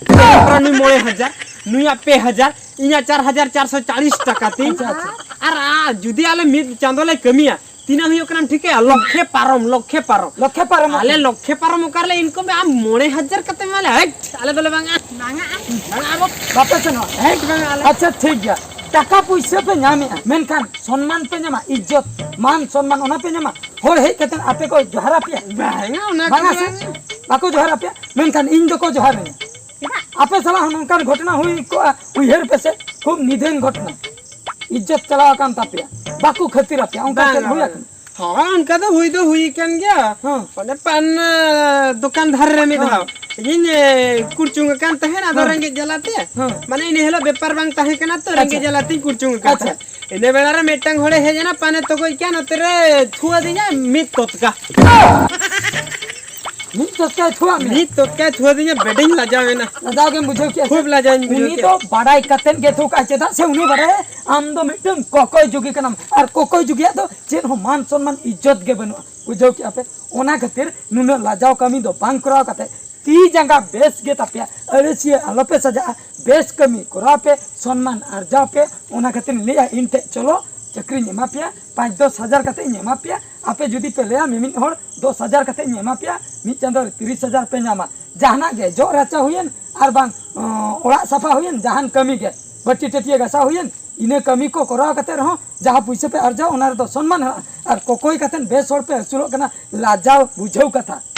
ᱱᱩᱭ ᱢᱚᱬᱮ ᱦᱟᱡᱟᱨ, ᱱᱩᱭᱟᱜ ᱯᱮ ᱦᱟᱡᱟᱨ, ᱤᱧᱟᱜ ᱪᱟᱨ ᱦᱟᱡᱟᱨ ᱪᱟᱨᱥᱚ ᱪᱟᱞᱤᱥ ᱴᱟᱠᱟ ᱛᱤᱧ᱾ ᱟᱪᱪᱷᱟ, ᱟᱪᱪᱷᱟ᱾ ᱟᱨ, ᱟᱨ ᱡᱩᱫᱤ ᱟᱞᱮ ᱢᱤᱫ ᱪᱟᱸᱫᱚ ᱞᱮ ᱠᱟᱹᱢᱤᱭᱟ, ᱛᱤᱱᱟᱹᱜ ᱦᱩᱭᱩᱜ ᱠᱟᱱᱟ ᱴᱷᱤᱠᱟᱹᱭᱟ? ᱞᱚᱠᱷᱮ ᱯᱟᱨᱚᱢ, ᱞᱚᱠᱷᱮ ᱯᱟᱨᱚᱢ᱾ ᱞᱚᱠᱷᱮ ᱯᱟᱨᱚᱢ᱾ ᱟᱞᱮ ᱞᱚᱠᱷᱮ ᱯᱟᱨᱚᱢ ᱚᱠᱟ ᱨᱮᱞᱮ ᱤᱱᱠᱚᱢ? ᱟᱢ ᱢᱚᱬᱮ ᱦᱟᱡᱟᱨ ᱠᱟᱛᱮ ᱢᱟᱞᱮ, ᱦᱮᱴ, ᱟᱞᱮ ᱫᱚᱞᱮ ᱵᱟᱝᱟ᱾ ᱵᱟᱝᱟ, ᱵᱟᱝᱟ ᱟᱨᱚ᱾ ᱵᱟᱯᱮ ᱥᱮᱱᱚᱜᱼᱟ? ᱦᱮᱴ, ᱵᱟᱝᱟ ᱟᱞᱮ᱾ ᱟᱪᱪᱷᱟ, ᱴᱷᱤᱠ ᱜᱮᱭᱟ᱾ ᱴᱟᱠᱟ ᱯᱩᱭᱥᱟᱹ ᱯᱮ ᱧᱟᱢᱮᱜᱼᱟ, ᱢᱮᱱᱠᱷᱟᱱ ᱥᱚᱱᱢᱟᱱ ᱯᱮ ᱧᱟᱢᱟ, ᱤᱡᱽᱡᱚᱛ, ᱢᱟᱱ ᱥᱚᱱᱢᱟᱱ, ᱚᱱᱟ ᱯᱮ ᱧᱟᱢᱟ? ᱦᱚᱲ ᱦᱮᱡ ᱠᱟᱛᱮ ᱟᱯᱮ ᱠᱚ ᱡᱚᱦᱟᱨ ᱟᱯᱮᱭᱟ? ᱵᱟᱝᱟ, ᱚᱱᱟ ᱵᱟᱝᱟ ᱠᱚᱫᱚ ᱥᱮ? ᱵᱟᱝᱟ᱾ ᱵᱟᱠᱚ ᱡᱚᱦᱟᱨ ᱟᱯᱮᱭᱟ, ᱢᱮᱱᱠᱷᱟᱱ ᱤᱧ ᱫᱚᱠᱚ ᱡᱚᱦᱟᱨ ᱟᱹᱧᱟ᱾ ᱪᱮᱫᱟᱜ? ᱟᱯᱮ ᱥᱟᱞᱟᱜ ᱦᱚᱸ ᱱᱚᱝᱠᱟᱱ ᱜᱷᱚᱴᱚᱱᱟ ᱦᱩᱭ ᱠᱚᱜᱼᱟ, ᱩᱭᱦᱟᱹᱨ ᱯᱮᱥᱮ, ᱠᱷᱩᱵ ᱱᱤᱫᱷᱟᱹᱱ ᱜᱷᱚᱴᱚᱱᱟ, ᱤᱡᱽᱡᱚᱛ ᱪᱟᱞᱟᱣ ᱟᱠᱟᱱ ᱛᱟᱯᱮᱭᱟ, ᱵᱟᱠᱚ ᱠᱷᱟᱹᱛᱤᱨ ᱟᱯᱮᱭᱟ, ᱚᱱᱠᱟ ᱵᱟᱝᱟ, ᱪᱮᱫ ᱦᱩᱭ ᱵᱟᱝᱟ᱾ ᱟᱠᱟᱱᱟ? ᱦᱳᱭ, ᱚᱱᱠᱟ ᱫᱚ ᱦᱩᱭ ᱫᱚ ᱦᱩᱭ ᱠᱟᱱ ᱜᱮᱭᱟ᱾ ᱦᱚᱸ᱾ ᱚᱱᱮ ᱯᱟᱱ, ᱟ, ᱫᱚᱠᱟᱱ ᱫᱷᱟᱨᱮ ᱨᱮ ᱢᱤᱫ ᱦᱚᱸ᱾ ᱫᱷᱟᱣ ᱤᱧᱤᱧ, ᱮ, ᱠᱩᱲᱪᱩᱝ ᱟᱠᱟᱱ ᱛᱟᱦᱮᱸᱫ, ᱟᱫᱚ ᱦᱚᱸ᱾ ᱨᱮᱸᱜᱮᱡ ᱡᱟᱞᱟᱛᱮ᱾ ᱦᱚᱸ᱾ ᱢᱟᱱᱮ, ᱤᱱᱟᱹ ᱦᱤᱞᱳᱜ ᱵᱮᱯᱟᱨ ᱵᱟᱝ ᱛᱟᱦᱮᱸ ᱠᱟᱱᱟ ᱛᱚ, ᱨᱮᱸᱜᱮᱡ ᱟᱪᱪᱷᱟ᱾ ᱡᱟᱞᱟᱛᱮᱧ ᱠᱩᱲᱪᱩᱝ ᱟᱠᱟᱱ ᱟᱪᱪᱷᱟ᱾ ᱛᱟᱦᱮᱸᱫ᱾ ᱤᱱᱟᱹ ᱵᱮᱲᱟ ᱨᱮ ᱢᱤᱫᱴᱟᱝ ᱦᱚᱲᱮ ᱦᱮᱡ ᱮᱱᱟ, ᱯᱟᱱᱮ ᱛᱚᱜᱚᱡ ᱠᱮᱫ, ᱱᱚᱛᱮ ᱨᱮ ᱛᱷᱩᱣᱟᱹᱫᱤᱧᱟ ᱢᱤᱫ ᱛᱚᱛᱠᱟ᱾ ᱢᱤᱫ ᱛᱚᱛᱠᱟᱭ ᱛᱷᱩᱣᱟᱫ ᱢᱮᱭᱟ? ᱢᱤᱫ ᱛᱚᱛᱠᱟᱭ ᱛᱷᱩᱣᱟᱫᱤᱧᱟ, ᱵᱮᱰᱮᱧ ᱞᱟᱡᱟᱣ ᱮᱱᱟ᱾ ᱞᱟᱡᱟᱣ ᱜᱮᱢ ᱵᱩᱡᱷᱟᱹᱣ ᱠᱮᱜᱼᱟ ᱥᱮ? ᱠᱷᱩᱵ ᱞᱟᱡᱟᱣᱤᱧ ᱵᱩᱡᱷᱟᱹᱣ ᱩᱱᱤ ᱠᱮᱜᱼᱟ᱾ ᱫᱚ ᱵᱟᱰᱟᱭ ᱠᱟᱛᱮᱫ ᱜᱮ ᱛᱷᱩ ᱠᱟᱜᱼᱟ, ᱪᱮᱫᱟᱜ ᱥᱮ ᱩᱱᱤ ᱵᱟᱰᱟᱭᱟ ᱟᱢ ᱫᱚ ᱢᱤᱫᱴᱟᱝ ᱠᱚᱠᱚᱭ ᱡᱩᱜᱤ ᱠᱟᱱᱟᱢ, ᱟᱨ ᱠᱚᱠᱚᱭ ᱡᱩᱜᱤᱭᱟᱜ ᱫᱚ ᱪᱮᱫ ᱦᱚᱸ ᱢᱟᱱ ᱥᱚᱱᱢᱟᱱ ᱤᱡᱽᱡᱚᱛ ᱜᱮ ᱵᱟᱹᱱᱩᱜᱼᱟ, ᱵᱩᱡᱷᱟᱹᱣ ᱠᱮᱜᱼᱟ ᱯᱮ? ᱚᱱᱟ ᱠᱷᱟᱹᱛᱤᱨ ᱱᱩᱱᱟᱹᱜ ᱞᱟᱡᱟᱣ ᱠᱟᱹᱢᱤ ᱫᱚ ᱵᱟᱝ ᱠᱚᱨᱟᱣ ᱠᱟᱛᱮ ᱛᱤ ᱡᱟᱸᱜᱟ ᱵᱮᱥ ᱜᱮ ᱛᱟᱯᱮᱭᱟ, ᱟᱹᱲᱟᱹᱥᱤᱭᱟᱹ ᱟᱞᱚᱯᱮ ᱥᱟᱡᱟᱜᱼᱟ, ᱵᱮᱥ ᱠᱟᱹᱢᱤ ᱠᱚᱨᱟᱣ ᱯᱮ, ᱥᱚᱱᱢᱟᱱ ᱟᱨᱡᱟᱣ ᱯᱮ᱾ ᱚᱱᱟ ᱠᱷᱟᱹᱛᱤᱨ ᱞᱟᱹᱭᱟ, ᱤᱧ ᱴᱷᱮᱡ ᱪᱚᱞᱚ, ᱪᱟᱹᱠᱨᱤᱧ ᱮᱢᱟ ᱯᱮᱭᱟ, ᱯᱟᱸᱪ ᱫᱚᱥ ᱦᱟᱡᱟᱨ ᱠᱟᱛᱮ ᱤᱧ ᱮᱢᱟ ᱯᱮᱭᱟ᱾ ᱟᱯᱮ ᱡᱩᱫᱤ ᱯᱮ ᱞᱟᱹᱭᱟ, ᱢᱤᱢᱤᱫ ᱦᱚᱲ ᱫᱚᱥ ᱦᱟᱡᱟᱨ ᱠᱟᱛᱮ ᱤᱧ ᱮᱢᱟ ᱯᱮᱭᱟ, ᱢᱤᱫ ᱪᱟᱸᱫᱚ ᱨᱮ ᱛᱤᱨᱤᱥ ᱦᱟᱡᱟᱨ ᱯᱮ ᱧᱟᱢᱟ, ᱡᱟᱦᱟᱱᱟᱜ ᱜᱮ, ᱡᱚᱜ ᱨᱟᱪᱟ ᱦᱩᱭᱮᱱ ᱟᱨ ᱵᱟᱝ, ᱚ, ᱚᱲᱟᱜ ᱥᱟᱯᱷᱟ ᱦᱩᱭᱮᱱ, ᱡᱟᱦᱟᱱ ᱠᱟᱹᱢᱤ ᱜᱮ, ᱵᱟᱹᱴᱤ ᱴᱟᱹᱴᱤᱭᱟᱹ ᱜᱟᱥᱟᱣ ᱦᱩᱭᱮᱱ, ᱤᱱᱟᱹ ᱠᱟᱹᱢᱤ ᱠᱚ ᱠᱚᱨᱟᱣ ᱠᱟᱛᱮ ᱨᱮᱦᱚᱸ ᱡᱟᱦᱟᱸ ᱯᱩᱭᱥᱟᱹ ᱯᱮ ᱟᱨᱡᱟᱣ, ᱚᱱᱟ ᱨᱮᱫᱚ ᱥᱚᱱᱢᱟᱱ ᱦᱮᱱᱟᱜᱼᱟ᱾ ᱟᱨ ᱠᱚᱠᱚᱭ ᱠᱟᱛᱮ ᱵᱮᱥ ᱦᱚᱲ ᱯᱮ ᱟᱹᱥᱩᱞᱚᱜ ᱠᱟᱱᱟ, ᱞᱟᱡᱟᱣ ᱵᱩᱡᱷᱟᱹᱣ ᱠᱟᱛᱷᱟ᱾